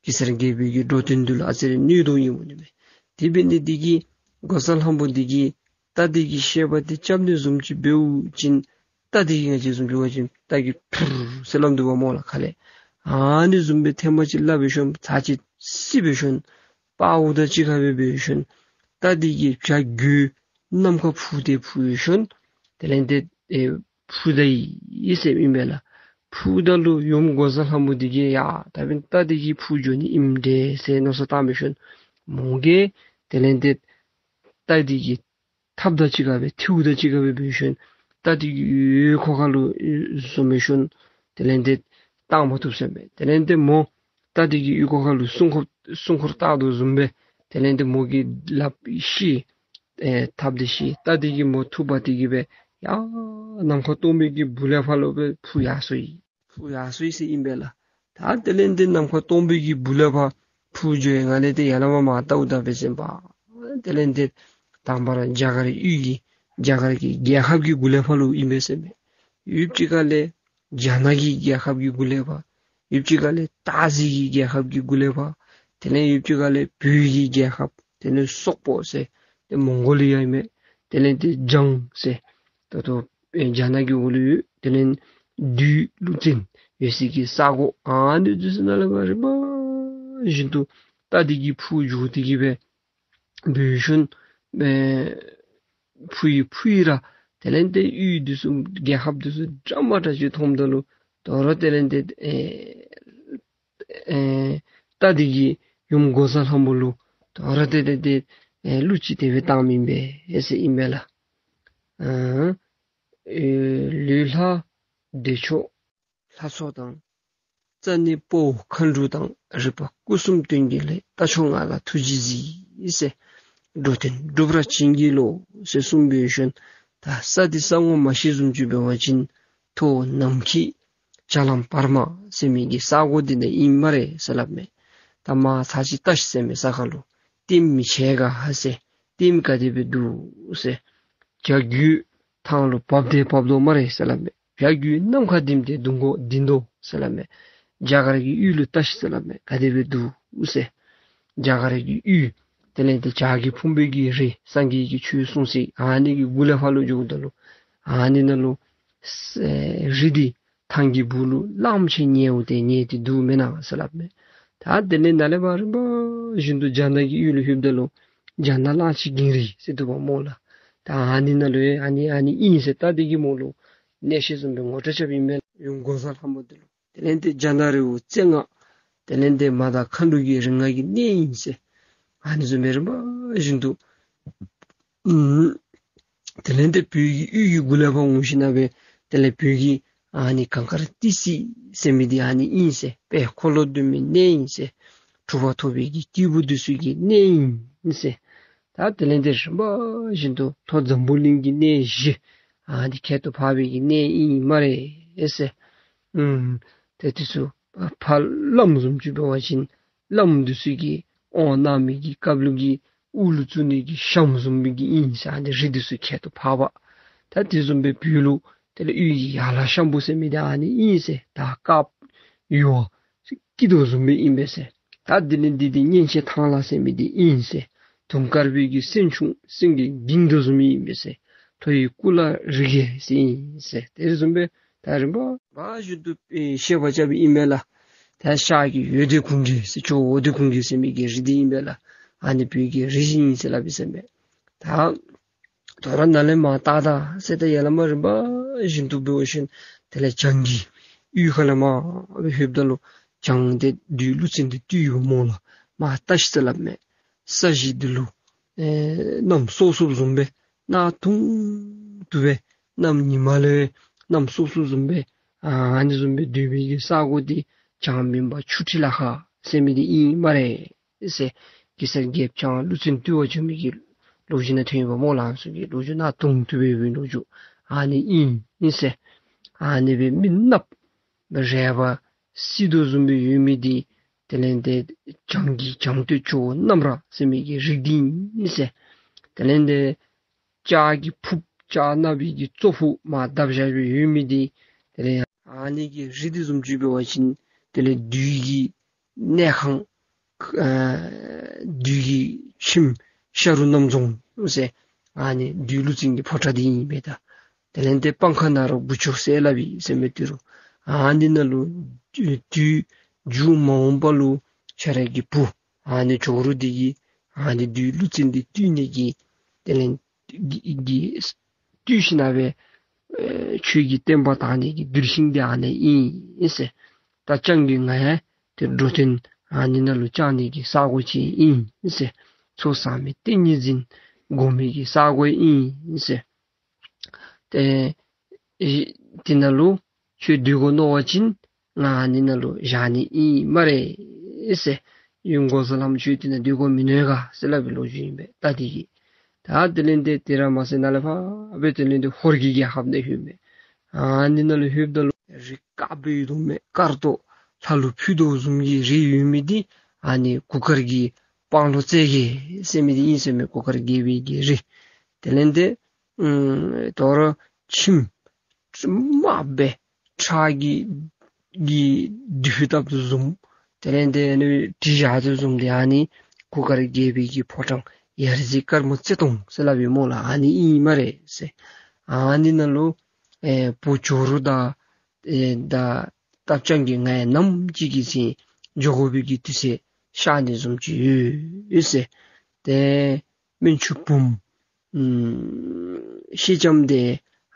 གེ་སར་རྒྱལ་པོའི་གི་འགྲོ་དོན་འདི་ལུ་ཨ་ཙི་རེ་གནོད་དོ་ཨིནམ་འོང་ནི་མས། དེ་འབད་ནི་འདི་གིས་འགོག་བཟའ་ལྷ་མོ་འདི་གིས་རྟ་འདི་གི་བཤད་པ་འདི་རྐྱབ་ནི་བཟུམ་ཅིག་འབདཝ་ཅིན་རྟ་འདི་གིས་ང་བཅས་བཟུམ་ཅིག་འབད་བ་ཅིན་རྟ་གིས་ཕུར་ཟེར་སླབ་དོ་བ་སྨོ་ལགས་ཁ་ལས། ཨ་ནི་བཟུམ་སྦེ་ཐེངས་མ་གཅིག་སླབ་སྦེ་ཤོན་ཚར་གཅིག་སི་སྦེ་ཤོན། དཔའ་བོ་དང་གཅིག་ཁར་སྦེ་འབད་ཤོན། རྟ་འདི་གིས་བྱ་རྒོད་ནམ་མཁའ་འཕུར་ཏེ་འཕུར་ཤོན། དེ་ལས་ཏེ་ཨེ་འཕུར་ད་ཡི་ཟེར་ཨིན་པས་ལགས། འཕུརཝ་ད་ལུ་ཡུམ་འགོག་བཟའ་ལྷ་མོ་འདི་གིས་ཡ་ད་འབདན་རྟ་འདི་གིས་འཕུར་འགྱོ་ནི་ཨིནམ་འདྲས་ཟེར་མནོ་བསམ་བཏང་སྦེ་ཤོན། མོ་གིས་དེ་ལས་ཏེ་རྟ་འདི་གི་ཐགཔ་དང་གཅིག་ཁར་སྦེ་མཐེའུ་དང་གཅིག་ཁར་སྦེ་འབད་ཤོན། རྟ་འདི་གི་ཡུ་ཁོག་ཁ་ལུ་བཟུང་སྦེ་ཤོན། དེ་ལས་ཏེ་བཏང་མ་བཏུབ་ཟེར་མས། དེ་ལས་ཏེ་མོ་རྟ་འདི་གི་ཡུ་ཁོག་ཁ་ལུ་སྲུང་འཁོར་སྲུང་འཁོར་བཏགས་དོ་བཟུམ་སྦེ་དེ་ལས་ཏེ་མོ་གི་ལགཔ་ཤི། ཨེ་ཐགཔ་འདི་ཤི། རྟ་འདི་གིས་མོ་འཐུ་འབག་སྟེ་གི་སྦེ་ཡར་ནམ་མཁའ་སྟོང་པའི་གི་སྦུག་ལས་ཕར་ལུ་སྦེ་འཕུར་ཡར་སོ་ཡི། འཕུར་ཡར་སོ་ཡི་ཟེར་ཨིན་པས་ལགས། ད་དེ་ལས་ཏེ་ནམ་མཁའ་སྟོང་པའི་གི་སྦུག་ལས་ཕར་འཕུར་འགྱོ་ཡི་ང་ལས་ཏེ་ཡར་ལས་མར་མར་བལྟཝ་ད་འབད་བ་ཅིན་དེ་ལས་ཏེ་དང་པ་ར་རྒྱ་གར་ཡུལ་གྱི་རྒྱ་གར་གྱི་རྒྱལ་ཁབ་ཀྱི་གུ་ལས་ཕར་ལུ་ཨིན་པས་ཟེར་མས། ཡུལ་གཅིག་ཁ་ལས་རྒྱ་ནག་གི་རྒྱལ་ཁབ་ཀྱི་གུ་ལས་ཕར། ཡུལ་གཅིག་ཁ་ལས་སྟག་གཟིག་གི་རྒྱལ་ཁབ་ཀྱི་གུ་ལས་ཕར། དེ་ལས་ཡུལ་གཅིག་ཁ་ལས་བོད་ཀྱི་རྒྱལ་ཁབ། དེ་ལས་སོག་པོ་ཟེར། ཏེ་མོང་གོ་ལི་ཡ་ཨིན་མས། དེ་ལས་ཏེ་འཇང་ཟེར། ད་ལྟོ་ཨེ་རྒྱ་ནག་གི་འོག་ལུ་ཡོད། དེ་ལས་བདུད་ཀླུ་བཙན་ཡོད་སའི་གི་ས་གོ་ཨ་ནི་འདི་ཚུ་ནང་ལས་མར་རིམ་པ་བཞིན་དུ་རྟ་འདི་གིས་འཕུར་འགྱོ་སྟེ་གི་སྦེ་འབད་ཤོན། ཨེ་འཕུར་ཡི་འཕུར་ཡི་ར་དེ་ལས་ཏེ་ཡུལ་འདི་ཚུ་རྒྱལ་ཁབ་འདི་ཚུ་འདྲ་མ་འདྲ་ཅིག་མཐོངམ་ད་ལུ་དོ་རུང་དེ་ལས་ཏེ་ཨེ་ཨེ་རྟ་འདི་གིས་ཡུམ་འགོག་བཟའ་ལྷ་མོ་ལུ་དོ་རུང་དེ་ལས་ཏེ་ཨེ་གླུ་ཅིག་དེ་སྦེ་བཏངམ་ཨིན་པས་ཟེར་ཨིན་པས་ལགས། ཨ་ཨེ་ལུས་ལྷ་བདེ་མཆོག་ལྷ་ཚོགས་དང་། རྩ་ནི་དཔའ་བོ་མཁའ་འགྲོ་དང་། རིག་པ་སྐུ་གསུམ་སྟོན་གྱི་ལྷ། རྟ་མཆོག་ང་ལ་ཐུགས་རྗེས་གཟིགས་ཟེར། འགྲོ་དོན་འགྲུབ་ར་བྱིན་གྱིས་རློབས་ཟེར་གསུངས་སྦེ་ཤོན། ད་ས་འདི་ས་ངོ་མ་ཤེས་བཟུམ་ཅིག་འབད་བ་ཅིན་མཐོ་ནམ་མཁའི་བྱ་ལམ་བར་མ་ཟེར་མི་གི་ས་གོ་འདི་ནང་ཨིན་སྨ་རེ་ཟེར་སླབ་མས། ད་མར་ཚར་གཅིག་བལྟ་ཤིག་ཟེར་མས་ས་ཁ་ལུ། ལྟདམོ་མི་ཆེ་ག་ཟེར། ལྟདམོ་ག་དེ་སྦེ་འདུག་ཟེར། བྱ་རྒོད་ཐང་ལུ་བབས་ཏེ་བབས་དོ་སྨ་རེ་ཟེར་སླབ་མས། བྱ་རྒོད་ནམ་མཁའ་ལྡིང་སྟེ་ལྡིང་དོ་ལྡིང་དོ་ཟེར་སླབ་མས། རྒྱ་གར་གྱི་ཡུལ་ལུ་བལྟ་ཤིག་ཟེར་སླབ་མས། ག་དེ་སྦེ་འདུག་ཟེར། རྒྱ་གར་གྱི་ཡུལ་དེ་ལས་ཏེ་བྱ་རྒོད་ཕུང་པོའི་གི་རི་སངས་རྒྱས་ཀྱི་ཆོས་གསུངས་སའི་ཨ་ནི་གི་གུ་ལས་ཕར་ལུ་འགྱོཝ་ད་ལུ་ཨ་ནི་ནང་ལུ་ས་རི་འདི་ཐང་གི་སྦུག་ལུ་གླངམོ་ཆེ་ཉལཝ་དེ་ཉལ་ཏེ་འདུག་མེན་ན་ཟེར་སླབ་མས། ད་དེ་ལས་ནཱ་ལས་ཕར་རིམ་པ་བཞིན་དུ་རྒྱ་ནག་གི་ཡུལ་ལུ་ལྷོདཔ་ད་ལུ་རྒྱ་ནག་གླང་ཆེན་འགྱིང་རིང་ཟེར་འདུག་པ་སྨོ་ལགས། ད་ཨ་ནི་ནང་ལུ་ཨ་ནི་ཨ་ནི་ཨིན་ཟེར་རྟ་འདི་གིས་མོ་ལུ་གནས་བཤད་བཟུམ་སྦེ་ངོ་སྤྲོད་རྐྱབ་ཨིན་མས། ཡུམ་འགོག་བཟའ་ལྷ་མོ་འདི་ལུ། དེ་ལས་ཏེ་རྒྱ་ནག་རི་བོ་རྩེ་ལྔ། དེ་ལས་ཏེ་མ་དང་མཁའ་འགྲོ་གི་རིགས་ལྔ་གི་གནས་ཨིན་ཟེར། ཨ་ནི་བཟུམ་སྦེ་རིམ་པ་བཞིན་དུ་ཨུམ་དེ་ལས་ཏེ་བོད་ཀྱི་ཡུལ་གྱི་གུ་ལས་ཕར་འོང་ཞིནམ་ལས་དེ་ལས་བོད་ཀྱི་ཨ་ནི་གངས་དཀར་ཏི་སེ་ཟེར་མི་འདི་ཨ་ནི་ཨིན་ཟེར། དཔལ་འཁོར་ལོ་སྡོམ་མི་གནས་ཨིན་ཟེར། གྲུབ་པ་ཐོབ་པའི་གི་སྐྱེས་བུ་འདི་ཚུ་གི་གནས་ཨིན་ཟེར། ད་དེ་ལས་ཏེ་རིམ་པ་བཞིན་དུ་མཐོ་འཛམ་བུ་གླིང་གི་གནས་བཞི་ཨ་ནི་ཁྱད་དུ་འཕགས་པའི་གི་གནས་ཨིན་སྨ་རེ་ཟེར། ཨུམ་ཏེ་འདི་ཚུ་ཕར་བླམ་བཟུམ་ཅིག་འབད་བ་ཅིན་བླམ་འདི་ཚུ་གིས་དབང་གནང་མི་གི་སྐབས་ལུ་གི་དབུ་ལུ་བཙུགས་ནི་གི་ཞྭམོ་བཟུམ་མའི་གི་ཨིན་ཟེར། ཨ་ནི་རི་འདི་ཚུ་ཁྱད་དུ་འཕགས་པ། ད་དེ་བཟུམ་སྦེ་བོད་ལུ་དེ་ལས་ཡུལ་གྱི་ཡར་ལ་ཤམ་བུ་ཟེར་མི་འདི་ཨ་ནི་ཨིན་ཟེར། ད་དཀརཔོ་ཡུ་བ་སྐྱིད་དོ་བཟུམ་སྦེ་ཨིན་པས་ཟེར། ད་དེ་ལས་འདི་འདི་སྙན་ཆེན་ཐང་ལྷ་ཟེར་མི་འདི་ཨིན་ཟེར། དུང་དཀར་པོའི་གི་སེང་ཆུང་སེང་གེ་འགྱིང་དོ་བཟུམ་ཨིན་པས་ཟེར། མཐོ་བའི་སྐུ་ལ་རི་རྒྱལ་ཟེར་ཨིན་ཟེར། དེ་བཟུམ་སྦེ་ད་རིམ་པ་བཞིན་དུ་ཨེ་བཤད་པ་རྐྱབ་ཨིན་མས་ལགས། ད་ཤར་གྱི་འོད་ཟེར་གུང་རྒྱལ་ཟེར་ཇོ་བོ་འོད་ཟེར་གུང་རྒྱལ་ཟེར་མི་གི་རི་འདི་ཨིན་པས་ལགས། ཨ་ནི་བོད་ཀྱི་རི་བཞི་ཨིན་ཟེར་སླབ་ཨིན་ཟེར་མས། ད་དོ་རུང་ནཱ་ལས་མར་བལྟ་ད་ཟེར། ད་ཡར་ལས་མར་རིམ་པ་བཞིན་དུ་འབད་བ་ཅིན་དེ་ལས་བྱང་གི་ཡུལ་ཁ་ལས་མར་ལྷོདཔ་ད་ལུ་བྱང་འདི་བདུད་ཀླུ་བཙན་འདི་བཏུལ་ཡི་སྨོ་ལགས། མར་བལྟ་ཤིག་ཟེར་སླབ་མས། ས་གཞི་འདི་ལུ་ཨེ་གནམ་སྲོ་སྲོཝ་བཟུམ་སྦེ་གནག་དུང་དུ་སྦེ་གནམ་ཉི་མ་ལས་གནམ་སྲོ་སྲོཝ་བཟུམ་སྦེ་ཨ་ནི་བཟུམ་སྦེ་སྡོད་པའི་གི་ས་གོ་འདི་བྱང་མུན་པ་ཆུ་ཁྲི་ལ་ཁ་ཟེར་མི་འདི་ཨིན་སྨ་རེ་ཟེར། གེ་སར་རྒྱལཔོ་བྱང་ཀླུ་བཙན་བཏུལ་བར་བྱོན་མི་གི་ལོ་རྒྱུས་ནང་ཐོན་ཡོདཔ་སྨོ་ལགས། ཨ་ནི་ཚུ་གི་ལོ་རྒྱུས་གནག་དུང་དུ་སྦེ་ཡོད་པའི་ལོ་རྒྱུས་ཨ་ནི་ཨིན་ཨིན་ཟེར། ཨ་ནི་སྦེ་མི་གནགཔོ་རལ་པ་བསིལ་དོ་བཟུམ་སྦེ་ཡོད་མི་འདི་དེ་ལས་ཏེ་བྱང་གི་བྱང་སྟོད་ཇོ་བོ་གནམ་ར་ཟེར་མི་གི་རིགས་འདི་ཨིན་ཟེར། དེ་ལས་ཏེ་ལྕགས་ཀྱི་ཕུརཔ་ལྕགས་ནག་པའི་གི་ཙོག་ཕུ་མར་བརྡབ་བཞག་སྦེ་ཡོད་མི་འདི་དེ་ལས་ ཨ་ནི་གི་རི་འདི་བཟུམ་ཅིག་འབད་བ་ཅིན་དེ་ལས་བདུད་ཀྱི་གནས་ཁང་ཨ་བདུད་ཀྱི་ཁྱིམ་ཤ་རུ་གནམ་རྫོང་ཟེར་ཨ་ནི་བདུད་ཀླུ་བཙན་གྱི་ཕོ་བྲང་འདི་ཨིན་པས་ད། དེ་ལས་ཏེ་སྤང་ཁ་ན་རོ་བུ་ཆུ་ཟེར་སླབ་ཨིན་ཟེར་མི་འདི་རུ་ཨ་ནི་ནང་ལུ་དུས་མཇུག་མ་འོངས་པ་ལུ་ཁྱོད་ར་གི་བུ་ཨ་ནི་ཇོ་རུ་འདི་གིས་ཨ་ནི་བདུད་ཀླུ་བཙན་འདི་བཏུལ་ནི་གི་དེ་ལས་གི་གི་བཏུལ་ཞིན་ན་སྦེ་ཨེ་ཁྱོད་ཀྱི་བསྟན་པ་དར་ནི་གི་གདུལ་ཞིང་འདི་ཨ་ནི་ཨིན་ཟེར། ད་ཅང་གིས་ང་ཡང་ཏེ་འགྲོ་དོན་ཨ་ནི་ནང་ལུ་བཅང་ནི་གི་ས་གོ་ཅིག་ཨིན་ཟེར། ཚོགས་བསགས་མི་ཏིང་ངེ་འཛིན་སྒོམ་མི་གི་ས་གོ་ཨིན་ཟེར། ཏེ་ཨེ་དེ་ནང་ལུ་ཁྱོད་སྡོད་དགོ་མནོ་བ་ཅིན་ང་ཨ་ནི་ནང་ལུ་བཞག་ནི་ཨིན་སྨ་རེ་ཟེར། ཡུམ་འགོག་བཟའ་ལྷམོ་ཁྱོད་དེ་ནང་སྡོད་དགོ་མི་མནོ་ག་ཟེར་སླབ་པའི་ལོ་རྒྱུས་ཨིན་པས་ད་འདི་གིས། ད་དེ་ལས་ཏེ་དེ་ར་མ་ཚད་ནཱ་ལས་ཕར་སྦེ་དེ་ལས་ཏེ་ཧོར་གྱི་རྒྱལ་ཁབ་ནང་ལྷོདཔ་མས། ཨ་ནི་ནང་ལུ་ལྷོདཔ་ད་ལུ་རི་དཀརཔོ་ཡོད་དོ་མས། དཀར་ཏོག་ལྷ་ལུ་ཕུལ་དོ་བཟུམ་གྱི་རི་ཡོད་མི་འདི་ཨ་ནི་གུར་དཀར་གྱི་སྤང་ལོ་རྩེ་རྒྱལ་ཟེར་མི་འདི་ཨིན་ཟེར་མས། གུར་དཀར་རྒྱལ་པོའི་གི་རི། དེ་ལས་ཏེ་ཨམ་དོ་རུང་ཁྱིམ་དམརཔོ་སྦེ་ཁྲག་གི་གི་རྡུལ་བཏབ་དོ་བཟུམ། དེ་ལས་ཏེ་ཨ་ནི་བྲིས་བཞག་དོ་བཟུམ་འདི་ཨ་ནི་གུར་དཀར་རྒྱལ་པོའི་གི་ཕོ་བྲང་ཡ་རྩེ་དཀར་མོ་རྩེ་སྟོང་ཟེར་སླབ་ཨིན་སྨོ་ལགས། ཨ་ནི་ཨིན་སྨ་རེ་ཟེར། ཨ་ནི་ནང་ལུ་ཨེ་བུ་ཇོ་རུ་དང་ཨེ་ད་སྟག་ཅང་གིས་ང་ཡང་ནམ་ཅིག་གི་ཚེ་འགྱོ་དགོ་པའི་གི་དུས་ཚོད་ཤར་ནི་བཟུམ་ཅིག་ཡོད་ཟེར། ཏེ་སྨན་ཆུང་བུམོ་ཨམ་ཤེལ་ལྕམ་འདི་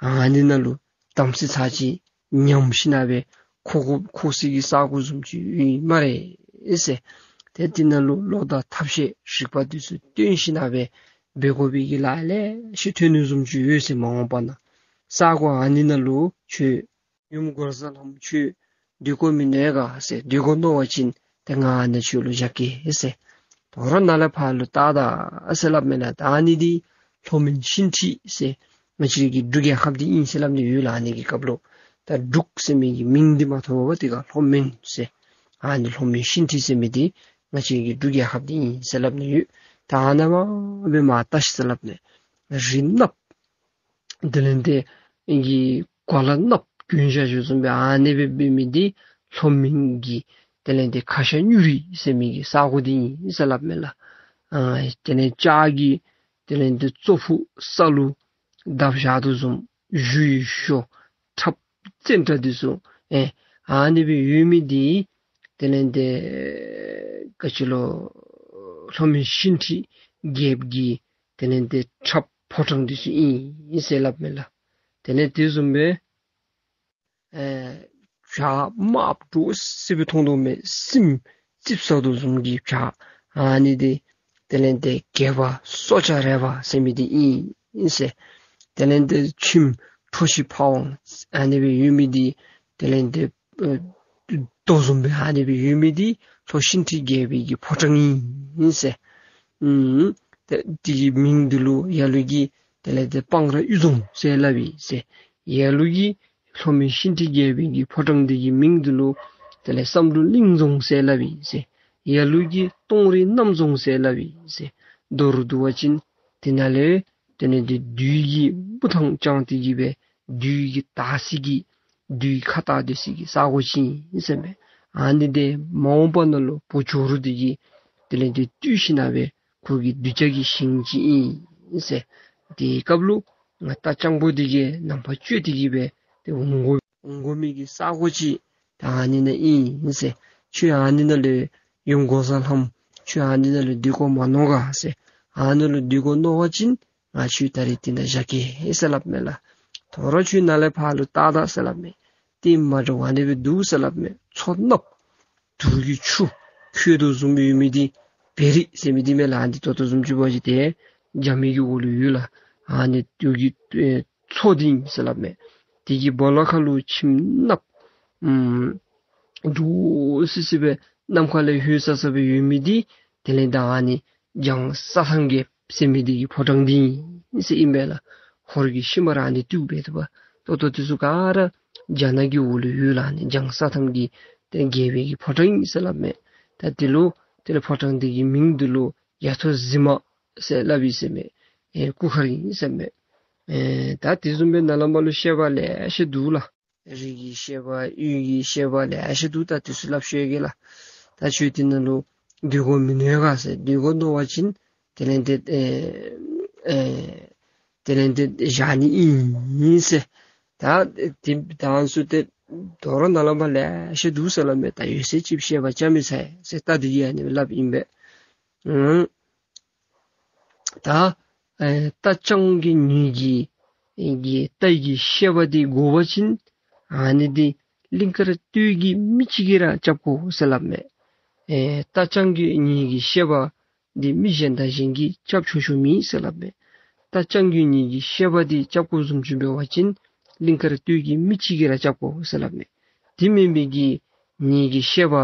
ཨ་ནི་ནང་ལུ་དམ་སྲི་ཚར་ཅིག་ཉམས་ཞིན་ན་སྦེ་འཁོར་འཁོར་སའི་གི་ས་གོ་བཟུམ་ཅིག་ཨིན་སྨ་རེ་ཟེར། ཏེ་དེ་ནང་ལུ་བློ་དང་ཐབས་ཤེས་རིག་པ་འདི་ཚུ་བཏོན་ཞིན་ན་སྦེ་འབད་དགོ་པའི་གི་ལཱ་ལེ་ཤ་ཐོན་ནི་བཟུམ་ཅིག་ཡོད་ཟེར། མ་འོངས་པ་ན་ས་གོ་ཨ་ནི་ནང་ལུ་ཁྱོད་ཡུམ་འགོག་བཟའ་ལྷམོ་ཁྱོད་སྡོད་དགོ་མི་མནོ་ག་ཟེར། སྡོད་དགོ་མནོ་བ་ཅིན་ཏེ་ང་ཨ་ནཱ་ཁྱོད་ལུ་བཞག་གེ་ཟེར། དོ་རུང་ནཱ་ལས་ཕར་ལུ་བལྟ་ད་ཟེར་སླབ་མས་ལགས། ད་ཨ་ནི་འདི་ལྷོ་མོན་ཤིང་ཁྲི་ཟེར་ང་བཅས་ཀྱི་འབྲུག་རྒྱལ་ཁབ་འདི་ཨིན་ཟེར་སླབ་ནི་ཡོད་ལགས། ཨ་ནི་གི་སྐབས་ལུ་ད་འབྲུག་ཟེར་མི་གི་མིང་འདི་མ་ཐོབ་པར་དེ་ཁར་ལྷོ་མོན་ཟེར། ཨ་ནི་ལྷོ་མོན་ཤིང་ཁྲི་ཟེར་མི་འདི་ང་བཅས་ཀྱི་འབྲུག་རྒྱལ་ཁབ་འདི་ཨིན་ཟེར་སླབ་ནི་ཡོད། ད་ཨ་ནཱ་མར་སྦེ་མར་བལྟ་ཤིག་ཟེར་སླབ་མས། རི་གནགཔོ་དེ་ལས་ཏེ་གི་གོ་ལ་གནགཔོ་གྱོན་བཞག་ཞུ་བཟུམ་སྦེ་ཨ་ནི་སྦེ་འབད་མི་འདི་ལྷོ་མོན་གྱི་དེ་ལས་ཏེ་ཁ་ཤ་སྨྱུག་རི་ཟེར་མི་གི་ས་གོ་འདི་ཨིན་ཟེར་སླབ་མས་ལགས། ཨ་དེ་ལས་ལྕགས་ཀྱི་དེ་ལས་ཏེ་ཙོག་ཕུག་ས་ལུ་བརྡབ་བཞག་དོ་བཟུམ་གཞུ་ཡི་ཤོ་ཁྲབ་ཙན་དྲགས་འདི་ཚུ་ཨེ་ཨ་ནི་སྦེ་ཡོད་མི་འདི་དེ་ལས་ཏེ་ག་ཅི་ལོ་ལྷོ་མོན་ཤིང་ཁྲི་རྒྱལཔོ་གི་དེ་ལས་ཏེ་ཁྲབ་ཕོ་བྲང་འདི་ཚུ་ཨིན་ཟེར་སླབ་མས་ལགས། དེ་ལས་དེ་བཟུམ་སྦེ་ཨེ་བྱག་དམརཔོ་འདྲོག་སི་སི་སྦེ་མཐོང་དོ་མས། སྲནམ་ཙིགཔ་ཟ་དོ་བཟུམ་གྱི་བྱག་ཨ་ནི་འདི་དེ་ལས་ཏེ་སྒལ་པ་སྲོག་ཆགས་རལ་པ་ཟེར་མི་འདི་ཨིན་ཟེར། དེ་ལས་ཏེ་ཁྱིམ་ཁྲོ་ཆུ་ཕ་བོང་ཨ་ནི་སྦེ་ཡོད་མི་འདི་དེ་ལས་ཏེ་ཨེ་རྡོ་བཟུམ་སྦེ་ཨ་ནི་སྦེ་ཡོད་མི་འདི་ལྷོ་ཤིང་ཁྲི་རྒྱལ་པོའི་གི་ཕོ་བྲང་ཨིན་ཟེར། ཨུམ་ཏེ་དེ་གི་མིང་འདི་ལུ་ལ་ལུ་གིས་དེ་ལས་ཏེ་སྤང་ར་གཡུ་རྫོང་ཟེར་སླབ་ཨིན་ཟེར། ལ་ལུ་གིས་ལྷོ་མོན་ཤིང་ཁྲི་རྒྱལ་པོའི་གི་ཕོ་བྲང་འདི་གི་མིང་འདི་ལུ་དེ་ལས་བསམ་གྲུབ་གླིང་རྫོང་ཟེར་སླབ་ཨིན་ཟེར། ལ་ལུ་གིས་སྟོང་རི་གནམ་རྫོང་ཟེར་སླབ་ཨིན་ཟེར། མདོར་བསྡུ་བ་ཅིན་དེ་ནང་ལས་དེ་ལས་ཏེ་བདུད་ཀྱི་དབུ་ཐང་བཅངས་ཏེ་གི་སྦེ་བདུད་ཀྱི་དར་སི་གི་བདུད་ཁ་བཏགས་སྡོད་སའི་གི་ས་གོ་ཅིག་ཨིན་ཟེར་མས། ཨ་ནི་འདི་མ་འོངས་པ་ནང་ལུ་བུ་ཇོ་རུ་འདི་གིས་དེ་ལས་ཏེ་བཏུལ་ཞིན་ན་སྦེ་ཁོ་གི་གདུལ་བྱ་གི་ཞིང་ཅིག་ཨིན་ཟེར། དེའི་སྐབས་ལུ་ང་རྟ་རྐྱང་པོ་འདི་གིས་ནམ་ཕར་བཅོས་ཏེ་གི་སྦེ་ཏེ་འོང་དགོ་འོང་དགོ་མི་གི་ས་གོ་ཅིག་ད་ཨ་ནི་ནང་ཨིན་ཟེར། ཁྱོད་ཨ་ནི་ནང་ལུ་ཡུམ་འགོག་བཟའ་ལྷམོ་ཁྱོད་ཨ་ནི་ནང་ལུ་སྡོད་དགོ་མ་མནོ་ག་ཟེར། ཨ་ནི་ལུ་སྡོད་དགོ་མནོ་བ་ཅིན་ང་ཁྱོད་ད་རིས་འདི་ནང་བཞག་གེ་ཟེར་སླབ་མས་ལགས། དོ་རུང་ཁྱོད་ནཱ་ལས་ཕར་ལུ་བལྟ་ད་ཟེར་སླབ་མས། ཏེ་མ་འདྲཝ་ཨ་ནི་སྦེ་འདུག་ཟེར་སླབ་མས། མཚོ་གནགཔོ་དུག་གི་ཆུ་ཁོལ་དོ་བཟུམ་སྦེ་ཡོད་མི་འདི་བེ་རི་ཟེར་མི་འདི་མས་ལགས། ཨ་ནི་འདི་ད་ལྟོ་བཟུམ་ཅིག་འབད་བ་ཅིན་ཏེ་རྒྱ་མི་གི་འོག་ལུ་ཡོད་ལགས། ཨ་ནི་དུག་གི་ཨེ་མཚོ་འདི་ཨིན་ཟེར་སླབ་མས། དེ་གི་སྦོ་ལོགས་ཁ་ལུ་ཁྱིམ་གནགཔོ་ཨམ་འདྲོག་སི་སི་སྦེ་ནམ་མཁའ་ལས་ལྷོད་ས་ས་སྦེ་ཡོད་མི་འདི་དེ་ལས་ད་ཨ་ནི་འཇང་ས་ཐང་རྒྱལཔོ་ཟེར་མི་འདི་གི་ཕོ་བྲང་འདི་ཨིན་ཟེར་ཨིན་པས་ལགས། ཧོར་གྱི་ཤུལ་མ་ར་ཨ་ནི་སྟོད་སྦེ་འདུག་པ། ད་ལྟོ་འདི་ཚུ་ག་ར་རྒྱ་ནག་གི་འོག་ལུ་ཡོད་ལགས། ཨ་ནི་འཇང་ས་ཐང་གི་ཏེ་རྒྱལ་པོའི་གི་ཕོ་བྲང་ཨིན་ཟེར་སླབ་མས། ད་འདི་ལུ་དེ་ལས་ཕོ་བྲང་འདི་གི་མིང་འདི་ལུ་ཡ་ཐོ་གཟིགས་མ་ཟེར་སླབ་ཨིན་ཟེར་མས། ཨེ་སྐུ་མཁར་ཨིན་ཟེར་མས། ཨེ་ད་དེ་བཟུམ་སྦེ་ནཱ་ལས་མར་ལུ་བཤད་པ་ལེ་ཤ་འདུག་ལགས། རིགས་ཀྱི་བཤད་པ་ཡུལ་གྱི་བཤད་པ་ལེ་ཤ་འདུག། ད་དེ་ཚུ་སླབ་ཤེས་ཡོད་ག་ལགས། ད་ཁྱོད་དེ་ནང་ལུ་སྡོད་དགོ་མི་མནོ་ག་ཟེར། སྡོད་དགོ་མནོ་བ་ཅིན་དེ་ལས་ཏེ་ཨེ་ཨེ་དེ་ལས་ཏེ་བཞག་ནི་ཨིན་ཟེར། ད་དེ་ད་ཨ་ནི་ཚུ་ཏེ་དོ་རུང་ནཱ་ལས་མར་ལེ་ཤ་འདུག་ཟེར་སླབ་མས། ད་ཡོད་ཚད་ཅིག་བཤད་པ་ཅིག་མི་ཚར་ཟེར། ད་དེ་གིས་ཨ་ནི་སླབ་ཨིན་པས། ཨུམ། ད་ཨེ་རྟ་རྐྱང་རྒོད་ཉིད་ཀྱི་ཨེ་གི་རྟ་གི་བཤད་པ་དེ་དགོ་པ་ཅིན་ཨ་ནི་དེ་གླིང་དཀར་སྟོད་ཀྱི་མི་གཅིག་གིས་ར་རྐྱབ་དགོ་ཟེར་སླབ་མས། ཨེ་རྟ་རྐྱང་རྒོད་ཉིད་ཀྱི་བཤད་པ་འདི་མི་གཞན་དང་གཞན་གྱིས་རྐྱབ་ཆོག་ཆོག་མེད་ཟེར་སླབ་མས། རྟ་རྐྱང་རྒོད་ཉིད་ཀྱི་བཤད་པ་འདི་རྐྱབ་དགོཔ་བཟུམ་ཅིག་འབད་བ་ཅིན་གླིང་དཀར་སྟོད་ཀྱི་མི་གཅིག་གིས་ར་རྐྱབ་དགོ་ཟེར་སླབ་མས། དེ་མེན་པའི་གི་ཉིད་ཀྱི་བཤད་པ་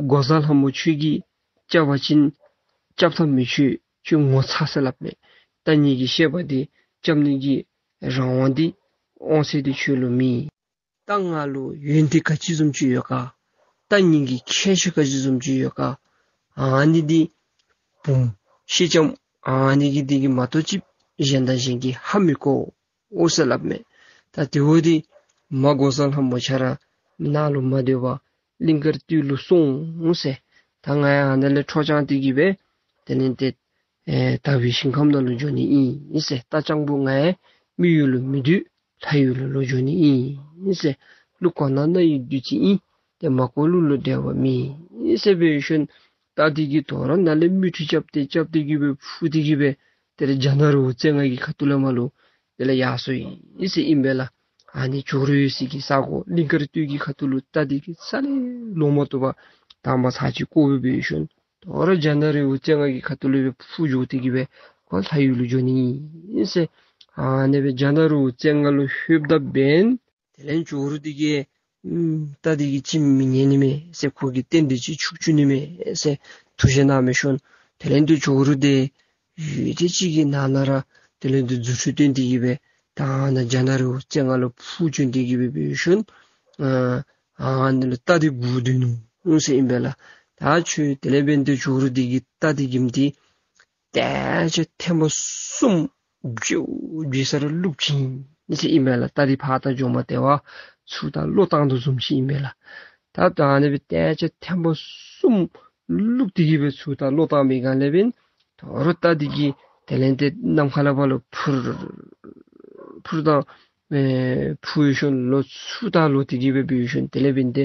འགོག་བཟའ་ལྷ་མོ་ཁྱོད་ཀྱིས་རྐྱབ་པ་ཅིན་རྐྱབ་ཐབས་མི་ཆོག། ཁྱོད་ངོ་ཚ་ཟེར་སླབ་མས། རྟ་ཉིད་ཀྱི་བཤད་པ་འདི་རྐྱབ་ནི་གི་རང་དབང་འདི་དབང་ཚད་འདི་ཁྱོད་ལུ་མེད། རྟ་ང་ལུ་ཡོན་ཏན་ག་ཅི་བཟུམ་ཅིག་ཡོད་ག། རྟ་ཉིད་ཀྱི་ཁྱད་ཆོས་ག་ཅི་བཟུམ་ཅིག་ཡོད་ག། ཨ་ནི་འདི་བུམོ་སེང་ལྕམ་ཨ་ནི་གི་འདི་གིས་མ་གཏོགས་ཅིག་གཞན་དང་གཞན་གྱིས་ཧ་མི་གོ་འོང་ཟེར་སླབ་མས། ད་དེ་འབདཝ་ད་མ་འགོག་བཟའ་ལྷ་མོ་ཁྱོད་ར་ནཱ་ལུ་མ་སྡོད་པར་གླིང་དཀར་སྟོད་ལུ་སོང་ཟེར། ད་ང་ཡང་ཨ་ནཱ་ལས་འཕྲོ་བཅད་དེ་གི་སྦེ་དེ་ལས་ཏེ་ཨེ་དག་པའི་ཞིང་ཁམས་ནང་ལུ་འགྱོ་ནི་ཨིན་ཟེར། རྟ་རྐྱང་བུ་ང་ཡང་མི་ཡུལ་ལུ་མི་སྡོད། ལྷ་ཡུལ་ལུ་ལོག་འགྱོ་ནི་ཨིན་ཟེར། ལུ་གོ་ན་རྣ་ཡི་བདུད་རྩི་ཨིན། ཏེ་མ་གོ་ལུགས་ལུ་འབྲེལ་བ་མེད་ཟེར་འབད་ཞིནམ་རྟ་འདི་གིས་དོ་རུང་ནཱ་ལས་མུ་ཁྲི་རྐྱབ་སྟེ་རྐྱབ་སྟེ་གི་སྦེ་འཕུར་ཏེ་གི་སྦེ་དེ་ལས་རྒྱ་ནག་རི་བོ་རྩེ་ལྔ་གི་ཁ་ཐུག་ལས་མར་ལུ་དེ་ལས་ཡར་སོ་ཡི་ཟེར་ཨིན་པས་ལགས། ཨ་ནི་ཇོ་རུ་ཡོད་སའི་གི་ས་གོ་གླིང་དཀར་སྟོད་ཀྱི་ཁ་ཐུག་ལུ་རྟ་འདི་གིས་རྩ་ལས་ལོང་མ་བཏུབ་པར་དང་པ་ཚར་གཅིག་བཀོ་སྦེ་འབད་ཞིནམ་དོ་རུང་རྒྱ་ནག་རི་བོ་རྩེ་ལྔ་གི་ཁ་ཐུག་ལུ་སྦེ་འཕུར་འགྱོ་སྟེ་གི་སྦེ་ཁོ་ལྷ་ཡུལ་ལུ་འགྱོ་ནི་ཨིན་ཟེར། ཨ་ནི་སྦེ་རྒྱ་ནག་རི་བོ་རྩེ་ལྔ་ལུ་ལྷོདཔ་ད་འབདན་དེ་ལས་ཇོ་རུ་འདི་གིས་ཨམ་རྟ་འདི་གིས་ཅིག་མི་ཉན་ནི་མས་ཟེར། ཁོ་གིས་རྟེན་འབྲེལ་ཅིག་འཆུག་བཅུག་ནི་མས་ཟེར་ཐུགས་བཞེད་གནང་སྦེ་ཞིནམ་དེ་ལས་ཏེ་ཇོ་རུ་འདི་ཡུད་ཙམ་ཅིག་གི་ནང་ན་ར་དེ་ལས་ཏེ་རྫུ་འཕྲུལ་སྟོན་ཏེ་གི་སྦེ་ད་ནཱ་རྒྱ་ནག་རི་བོ་རྩེ་ལྔ་ལུ་འཕུར་བྱོན་ཏེ་གི་སྦེ་འབད་ཞིནམ་ཨ་ཨ་ནི་ལུ་རྟ་འདི་སྒུག་སྡོད་ནུག་ཟེར་ཨིན་པས་ལགས། ད་ཁྱོད་དེ་ལས་འབདན་ཏེ་ཇོ་རུ་འདི་གིས་རྟ་འདི་གི་མདུན་དེ་ཅིག་ཐེངས་མ་གསུམ་བྱོག་བྱོག་ས་ར་བླུག་བྱིན་ཟེར་ཨིན་པས་ལགས། རྟ་འདི་ཕར་ད་འགྱོ་མ་སྟེར་བར་ཚུར་ད་ལོག་བཏང་དོ་བཟུམ་ཅིག་ཨིན་པས་ལགས། ད་ད་ཨ་ནི་སྦེ་ཏེ་ཅིག་ཐེངས་མ་གསུམ་བླུག་སྟེ་གི་སྦེ་ཚུར་ད་ལོག་བཏང་པའི་སྒང་ལས་འབདན་དོ་རུང་རྟ་འདི་གིས་དེ་ལས་ཏེ་ནམ་མཁའ་ལས་ཕར་ལུ་འཕུར་འཕུར་ད་ཨེ་འཕུར་ཞིནམ་ལོག་ཚུར་ད་ལོག་སྟེ་གི་སྦེ་འབད་ཞིནམ་དེ་ལས་འབདན་ཏེ་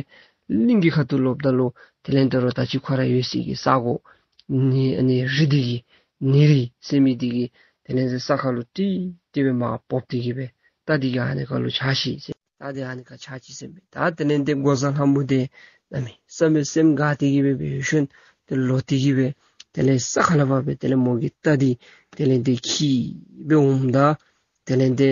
གླིང་གི་ཁ་ཐུག་ལོགཔ་ད་ལུ་དེ་ལས་ཏེ་རོགས་ད་ཅི་ཁོ་ར་ཡོད་སའི་གི་ས་གོ་ནི་ཨ་ནི་རི་འདི་གི་ནེ་རི་ཟེར་མི་འདི་གི་དེ་ལས་ཏེ་ས་ཁར་ལུ་ཏིག་ཏིག་སྦེ་མར་བབས་ཏེ་གི་སྦེ་རྟ་འདི་གིས་ཨ་ནི་ཁར་ལུ་བཞག་ཤིག་ཟེར། རྟ་འདི་ཨ་ནི་ཁར་བཞག་ཅི་ཟེར་མས། ད་དེ་ལས་ཏེ་འགོག་བཟའ་ལྷ་མོ་འདི་གནམ་མེད་ས་མེད་སེམས་དགའ་སྟེ་གི་སྦེ་འབད་ཞིནམ་ཏེ་ལོག་སྟེ་གི་སྦེ་དེ་ལས་ས་ཁ་ལས་ཕར་སྦེ་དེ་ལས་མོ་གིས་རྟ་འདི་དེ་ལས་ཏེ་འཁྱིད་སྦེ་འོངམ་ད་དེ་ལས་ཏེ་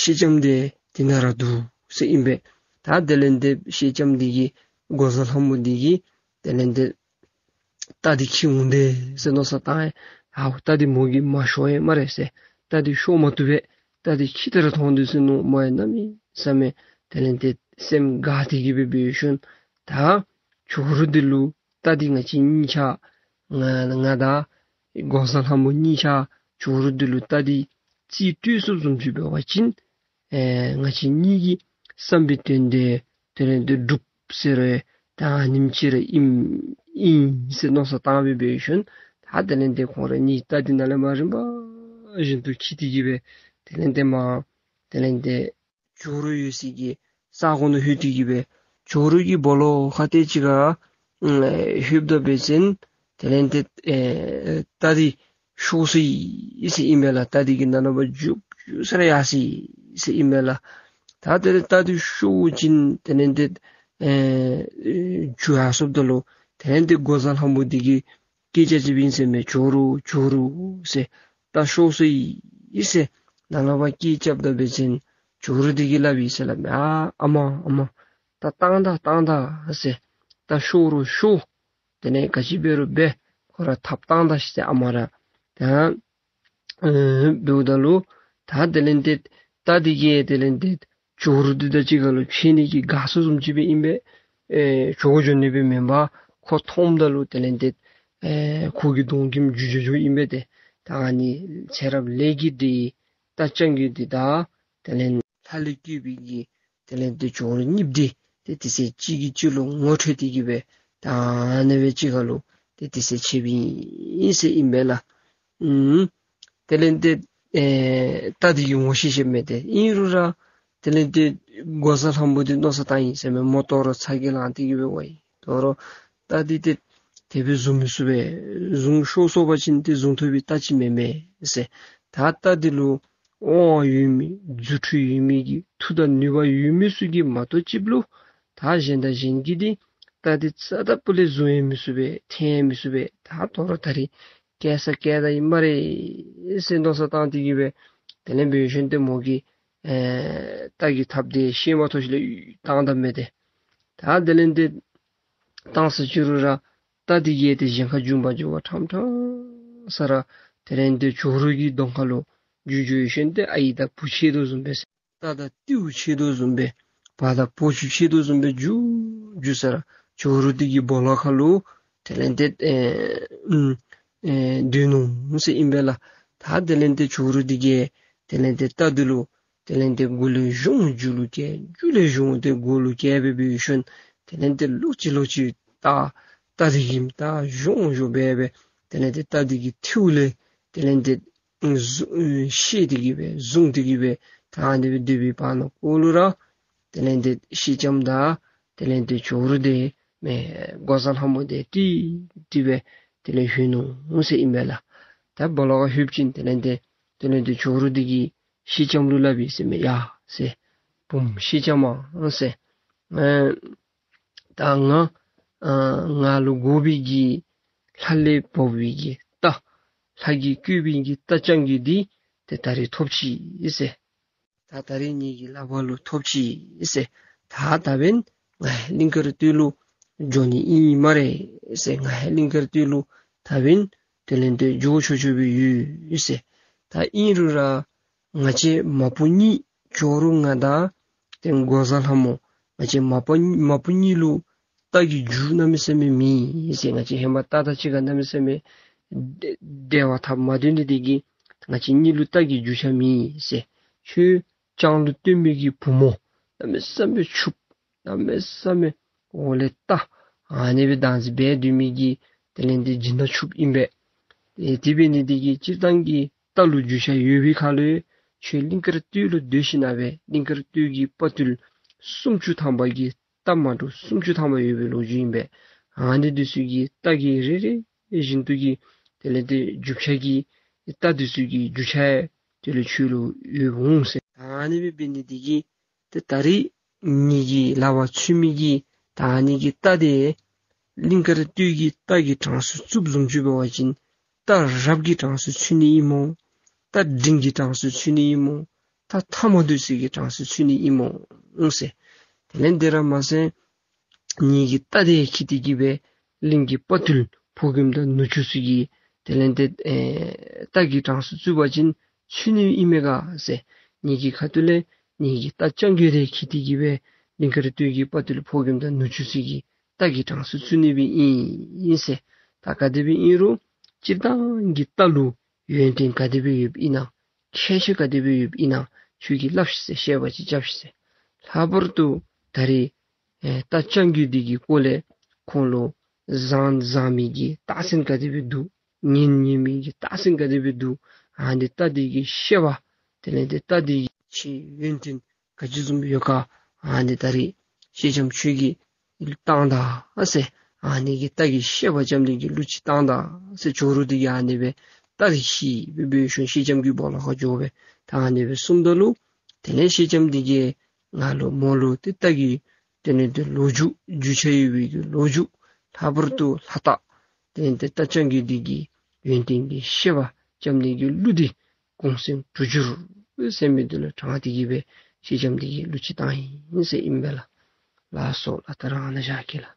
སེང་ལྕམ་འདི་དེ་ནང་ར་འདུག་ཟེར་ཨིན་པས། ད་དེ་ལས་ཏེ་སེང་ལྕམ་འདི་གིས་འགོག་བཟའ་ལྷ་མོ་འདི་གིས་དེ་ལས་ཏེ་རྟ་འདི་འཁྱིད་འོང་དེས་ཟེར་མནོ་བསམ་བཏང་ཡི། ཨའུ་རྟ་འདི་མོ་གིས་མ་ཤོར་ཡི་སྨ་རེ་ཟེར། རྟ་འདི་ཤོར་མ་བཏུབ་པས། རྟ་འདི་འཁྱིད་དེ་ར་ཐོན་དེས་ཟེར་མནོ་མོ་ཡང་གནམ་མེད་ས་མེད་དེ་ལས་ཏེ་སེམས་དགའ་སྟེ་གི་སྦེ་འབད་ཞིནམ་ད་ཇོ་རུ་འདི་ལུ་རྟ་འདི་ང་བཅས་གཉིས་ཆ་ང་ང་དང་འགོག་བཟའ་ལྷ་མོ་གཉིས་ཆ་ཇོ་རུ་འདི་ལུ་རྟ་འདི་རྩིས་སྤྲོད་ཚུགསཔ་བཟུམ་ཅིག་འབད་བ་ཅིན་ཨེ་ང་བཅས་གཉིས་ཀྱི་བསམ་པའི་དོན་དེ་དེ་ལས་ཏེ་འགྲུབ་ཟེར་རུང་ད་ཨ་ནེམ་ཅིག་ར་ཨིནམ་ཨིན་ཟེར་མནོ་བསམ་བཏང་སྦེ་འབད་ཞིནམ་ད་དེ་ལས་ཏེ་ཁོང་ར་གཉིས་རྟ་འདི་ནང་ལས་མར་རིམ་པ་བཞིན་དུ་འཁྱིད་དེ་གི་སྦེ་དེ་ལས་ཏེ་མར་དེ་ལས་ཏེ་ཇོ་རུ་ཡོད་སའི་གི་ས་གོ་ནང་ལྷོད་དེ་གི་སྦེ་ཇོ་རུ་གི་སྦོ་ལོགས་ཁ་ཏེ་ཅིག་ཁར་ཨེ་ལྷོདཔ་ད་འབད་བ་ཅིན་དེ་ལས་ཏེ་ཨེ་རྟ་འདི་ཤོར་སོ་ཡི་ཟེར་ཨིན་པས་ལགས། རྟ་འདི་གིས་ནང་ན་ཕར་རྒྱུག་རྒྱུག་ས་ར་ཡར་སོ་ཡི་ཟེར་ཨིན་པས་ལགས། ད་དེ་ལས་རྟ་འདི་ཤོར་བ་ཅིན་དེ་ལས་ཏེ་ཨེ་རྒྱུག་ཡར་སོངམ་ད་ལུ་དེ་ལས་ཏེ་འགོག་བཟའ་ལྷ་མོ་འདི་གིས་སྐད་རྐྱབ་ཅི་ཨིན་ཟེར་མས། ཇོ་རུ་ཇོ་རུ་ཟེར་རྟ་ཤོར་སོ་ཡི་ཟེར་ནང་ལས་ཕར་སྐད་རྐྱབ་ད་འབད་བ་ཅིན་ཇོ་རུ་འདི་གིས་སླབ་ཡི་ཟེར་སླབ་མས། ཨ་ཨ་མ་ཨ་མ་རྟ་བཏང་ད་བཏང་ད་ཟེར། རྟ་ཤོར་རུང་ཤོར། དེ་ལས་ག་ཅི་འབད་རུང་འབད། ཁོ་ར་ཐབས་བཏང་ད་ཤིག་ཟེར་ཨ་མ་ར། ད་ཨེ་འབདཝ་ད་ལུ་ད་དེ་ལས་ཏེ་རྟ་འདི་གིས་དེ་ལས་ཏེ་ཇོ་རུ་འདི་དང་གཅིག་ཁར་ལུ་ཕྱད་ནི་གི་དགའ་ཚོར་བཟུམ་ཅིག་སྦེ་ཨིན་པས། ཨེ་ཇོ་བོ་འགྱོ་ནི་སྦེ་མེན་པར་ཁོ་མཐོངམ་ད་ལུ་དེ་ལས་ཏེ་ཨེ་ཁོ་གི་གདོང་ཁྱིམ་འགྱུར་འགྱུར་འགྱུར་ཨིན་པས་ཏེ། ད་ཨ་ནི་ཚེ་རབས་ལས་ཀྱི་འདི་རྟ་རྐྱང་རྒོད་འདི་དང་དེ་ལས་ལྷ་ལས་བསྐྱོད་པའི་གི་ དེ་ལས་ཏེ་ཇོ་རུ་གཉིསཔོ་འདི་ཏེ་དེ་ཚེ་གཅིག་གིས་གཅིག་ལུ་ངོ་འཕྲོད་དེ་གི་སྦེ་ད་ཨ་ནི་སྦེ་གཅིག་ཁར་ལུ་ཏེ་དེ་ཚེ་ཕྱད་པའི་ཨིན་ཟེར་ཨིན་པས་ལགས། ཨུམ། དེ་ལས་ཏེ་ཨེ་རྟ་འདི་གིས་ངོ་ཤེས་ཤེསཔ་མས་ཏེ། ཨིན་རུང་ར་དེ་ལས་ཏེ་འགོག་བཟའ་ལྷ་མོ་འདི་མནོ་བསམ་བཏང་ཡི་ཟེར་མས། མོ་དོ་རུང་ཚ་གྱང་ལང་སྟེ་གི་སྦེ་འོང་ཡི། དོ་རུང་རྟ་འདི་ཏེ་དེ་སྦེ་བཟུང་མི་ཚུགས་པས། བཟུང་ཤོར་སོང་པ་ཅིན་ཏེ་བཟུང་ཐུབ་པའི་རྟ་ཅིག་མེན་མས་ཟེར། ད་རྟ་འདི་ལུ་དབང་ཡོད་མི་རྫུ་འཕྲུལ་ཡོད་མི་གི་མཐུ་དང་ནུས་པ་ཡོད་མི་ཚུ་གིས་མ་གཏོགས་ཅིག་ལུ་ད་གཞན་དང་གཞན་གྱིས་འདི་རྟ་འདི་རྩ་དང་སྤུ་ལས་བཟུང་ཡང་མི་ཚུགས་པས། འཐེན་ཡང་མི་ཚུགས་པས། ད་དོ་རུང་ད་རིས་སྐྱེལ་ས་སྐྱེལ་ད་ཡི་སྨ་རེ་ཟེར་མནོ་བསམ་བཏང་སྟེ་གི་སྦེ་དེ་ལས་འབད་ཞིནམ་ཏེ་མོ་གིས་ཨེ་རྟ་གི་ཐགཔ་འདི་ཤེས་མ་ཐོབ་ཞིནམ་ལས་བཏང་ད་མས་ཏེ། ད་དེ་ལས་ཏེ་བཏང་ས་ཅི་རུང་ར་རྟ་འདི་གིས་ཏེ་གཞན་ཁར་རྒྱུག་མ་འགྱོ་བར་ཕྲང་ཕྲང་ས་ར་དེ་ལས་ཏེ་ཇོ་རུ་གི་གདོང་ཁ་ལུ་རྒྱུག་རྒྱུག་ཞིནམ་ཏེ་ཨའི་དང་བུ་འཕྱད་དོ་བཟུམ་སྦེ་རྟ་དང་ཏེའུ་འཕྱད་དོ་བཟུམ་སྦེ་བ་དང་བུ་ཆུང་འཕྱད་དོ་བཟུམ་སྦེ་རྒྱུག་རྒྱུག་ས་ར་ཇོ་རུ་འདི་གི་སྦོ་ལོགས་ཁ་ལུ་དེ་ལས་ཏེ་ཨེ་ཨུམ་ཨེ་སྡོད་ནུག་ཟེར་ཨིན་པས་ལགས། ད་དེ་ལས་ཏེ་ཇོ་རུ་འདི་གིས་དེ་ལས་ཏེ་རྟ་འདི་ལུ་དེ་ལས་ཏེ་མགུ་ལས་ཞོན་མཇུག་ལུ་བཀལ། མཇུག་ལས་ཞོན་ཏེ་མགུ་ལུ་བཀལ་སྦེ་འབད་ཞིནམ་དེ་ལས་ཏེ་ལོག་ཅི་ལོག་ཅི་རྟ་རྟ་འདི་གིས་རྟ་ཞོན་ཞོན་སྦེ་སྦེ་དེ་ལས་ཏེ་རྟ་འདི་གི་ཐིའུ་ལས་དེ་ལས་ཏེ་བཟུང་ཨེ་བཤེད་དེ་གི་སྦེ་བཟུང་སྟེ་གི་སྦེ་ད་ཨ་ནི་སྦེ་སྡོད་པའི་བར་ན་ཀོ་ལུ་ར་དེ་ལས་ཏེ་སེང་ལྕམ་དང་དེ་ལས་ཏེ་ཇོ་རུ་འདི་མེན་འགོག་བཟའ་ལྷ་མོ་འདི་ཏིག་ཏིག་སྦེ་དེ་ལས་ལྷོད་ནུག་ཟེར་ཨིན་པས་ལགས། ད་སྦོ་ལོགས་ཁར་ལྷོད་ཞིནམ་དེ་ལས་ཏེ་དེ་ལས་ཏེ་ཇོ་རུ་འདི་གིས་སེང་ལྕམ་ལུ་སླབ་ཡི་ཟེར་མས། ཡ་ཟེར། བུམོ་སེང་ལྕམ་མ་ཟེར། ཨེ་ད་ང་ཨ་ང་ལུ་དགོ་པའི་གི་ལྷ་ལས་བབས་པའི་གི་རྟ་ལྷ་གིས་བསྐོས་པའི་གི་རྟ་རྐྱང་རྒོད་འདི་ཏེ་ད་རིས་ཐོབ་ཅི་ཟེར། ད་ད་རིས་ངེ་གི་ལག་པ་ལུ་ཐོབ་ཅི་ཟེར། ད་ད་འབདན་ང་ཡང་གླིང་དཀར་སྟོད་ལུ་འགྱོ་ནི་ཨིན་སྨ་རེ་ཟེར། ང་ཡང་གླིང་དཀར་སྟོད་ལུ་ད་འབདན་དེ་ལས་ཏེ་འགྱོ་ཆོག་ཆོག་སྦེ་ཡོད་ཟེར། ད་ཨིན་རུང་ར་ང་བཅས་མ་བུ་གཉིས་ཇོ་རུ་ང་དང་ཏེ་འགོག་བཟའ་ལྷ་མོ་ང་བཅས་མ་བུ་མ་བུ་གཉིས་ལུ་རྟ་གི་རྒྱུ་གནམ་མེད་ས་མེད་མེད་ཟེར། ང་བཅས་ཧེ་མ་རྟ་དང་གཅིག་ཁར་གནམ་མེད་ས་མེད་འབྲེལ་བ་འཐབ་མ་སྡོད་ནི་དེ་གིས་ང་བཅས་གཉིས་ལུ་རྟ་གི་རྒྱུ་ཆ་མེད་ཟེར། ཁྱོད་སྤྱང་ལུ་སྟོན་མི་གི་བུ་མོ་གནམ་མེད་ས་མེད་ཕྱུགཔོ་གནམ་མེད་ས་མེད་འོག་ལས་རྟ་ཨ་ནི་སྦེ་བདག་འཛིན་འབད་སྡོད་མི་གི་དེ་ལས་ཏེ་སྦྱིན་བདག་ཕྱུགཔོ་ཨིན་པས། ཨེ་དེ་འབད་ནི་དེ་གིས་སྤྱིར་བཏང་གི་རྟ་ལུ་རྒྱུ་ཆ་ཡོད་པའི་ཁར་ལུ་ཁྱོད་གླིང་དཀར་སྟོད་ལུ་སྡོད་ཞིནམ་སྦེ་གླིང་དཀར་སྟོད་ཀྱི་དཔའ་རྟུལ་སུམ་ཅུ་ཐམ་པ་གི་རྟ་མ་འདྲཝ་སུམ་ཅུ་ཐམ་པ་ཡོད་པའི་ལོ་རྒྱུས་ཨིན་པས། ཨ་ནི་འདི་ཚུ་གི་རྟ་གི་རེ་རེ་བཞིན་དུ་གི་དེ་ལས་ཏེ་རྒྱུ་ཆ་གི་རྟ་འདི་ཚུ་གི་རྒྱུ་ཆ་དེ་ལས་ཁྱོད་ལུ་ཡོདཔ་འོང་ཟེར། ཨ་ནི་སྦེ་འབད་ནི་དེ་གིས་ཏེ་ད་རིས་ངེ་གི་ལག་པར་ཚུད་མི་གི་ད་ཨ་ནི་གི་རྟ་འདི་གླིང་དཀར་སྟོད་ཀྱི་རྟ་གི་གྲངས་སུ་བཙུགསཔ་བཟུམ་ཅིག་འབད་བ་ཅིན་རྟ་རབ་ཀྱི་གྲངས་སུ་ཚུད་ནི་ཨིན་མོ། རྟ་འབྲིང་གི་གྲངས་སུ་ཚུད་ནི་ཨིན་མོ། རྟ་ཐ་མ་འདི་ཚུ་གི་གྲངས་སུ་ཚུད་ནི་ཨིན་མོ་འོང་ཟེར། དེ་ལས་དེ་ར་མ་ཟད་ངེ་གི་རྟ་འདི་འཁྱིད་དེ་གི་སྦེ་གླིང་གི་དཔའ་རྟུལ་ཕོ་རྒནམ་དང་ནུ་གཅུང་ཚུ་གི་དེ་ལས་ཏེ་ཨེ་རྟ་གི་གྲངས་སུ་བཙུགས་པ་ཅིན་ཚུད་ནི་ཨིན་མས་ག་ཟེར། ངེ་གི་ཁ་ཐུག་ལས་ངེ་གི་རྟ་རྐྱང་རྒོད་འདི་འཁྱིད་དེ་གི་སྦེ་གླིང་དཀར་སྟོད་ཀྱི་དཔའ་རྟུལ་ཕོ་རྒནམ་དང་ནུ་གཅུང་ཚུ་གི་རྟ་གི་གྲངས་སུ་ཚུད་ནི་སྦེ་ཨིན་ཟེར། ད་ག་དེ་སྦེ་ཨིན་རུང་སྤྱིར་བཏང་གི་རྟ་ལུ་ཡོན་ཏན་ག་དེ་སྦེ་ཡོདཔ་ཨིན་ན་ཁྱད་ཆོས་ག་དེ་སྦེ་ཡོདཔ་ཨིན་ན་ཁྱོད་ཀྱིས་སླབ་ཤིག་ཟེར། བཤད་པ་ཅིག་རྐྱབ་ཤིག་ཟེར། ལྷག་པར་དུ་ད་རིས་ཨེ་རྟ་རྐྱང་རྒོད་འདི་གི་སྐོར་ལས་ཁོང་ལུ་བཟང་བཟང་མི་གི་རྟགས་མཚན་ག་དེ་སྦེ་འདུག། ངན་ངན་མི་གི་རྟགས་མཚན་ག་དེ་སྦེ་འདུག། ཨ་ནི་རྟ་འདི་གི་ཤེས་པ་དེ་ལས་ཏེ་རྟ་འདི་གི་ཆེ་ཡོན་ཏན་ག་ཅི་བཟུམ་ཡོད་ག། ཨ་ནི་ད་རིས་སེང་ལྕམ་ཁྱོད་ཀྱིས་བཏང་ད་ཟེར། ཨ་ནི་གི་རྟ་གི་ཤེས་པ་རྐྱབ་ནི་གི་གླུ་ཅིག་བཏང་ད་ཟེར། ཇོ་རུ་འདི་གིས་ཨ་ནི་སྦེ་རྟ་འདི་ཁྱིད་སྦེ་འབད་ཞིནམ་སེང་ལྕམ་གྱི་སྦོ་ལོགས་ཁར་འགྱོ་སྦེ་ད་ཨ་ནི་སྦེ་གསུངམ་ད་ལུ་དེ་ལས་སེང་ལྕམ་འདི་གིས་ང་ལུ་མོ་ལུ་ཏེ་རྟ་གི་དེ་ལས་ཏེ་ལོ་རྒྱུས་རྒྱུ་ཆ་ཡོད་པའི་གི་ལོ་རྒྱུས་ལྷག་པར་དུ་ལྷ་རྟ་དེ་ལས་ཏེ་རྟ་རྐྱང་རྒོད་འདི་གི་ཡོན་ཏན་གྱི་ཤེས་པ་རྐྱབ་ནི་གི་གླུ་འདི་གུང་སེང་དྲུག་འགྱུར་ཟེར་མི་འདི་ལུ་དྲངས་ཏེ་གི་སྦེ་སེང་ལྕམ་འདི་གིས་གླུ་ཅིག་བཏང་ཡི་ཟེར་ཨིན་པས་ལགས། ལགས་སོ་ལགས། ད་རང་ན་བཞག་གེ་ལགས།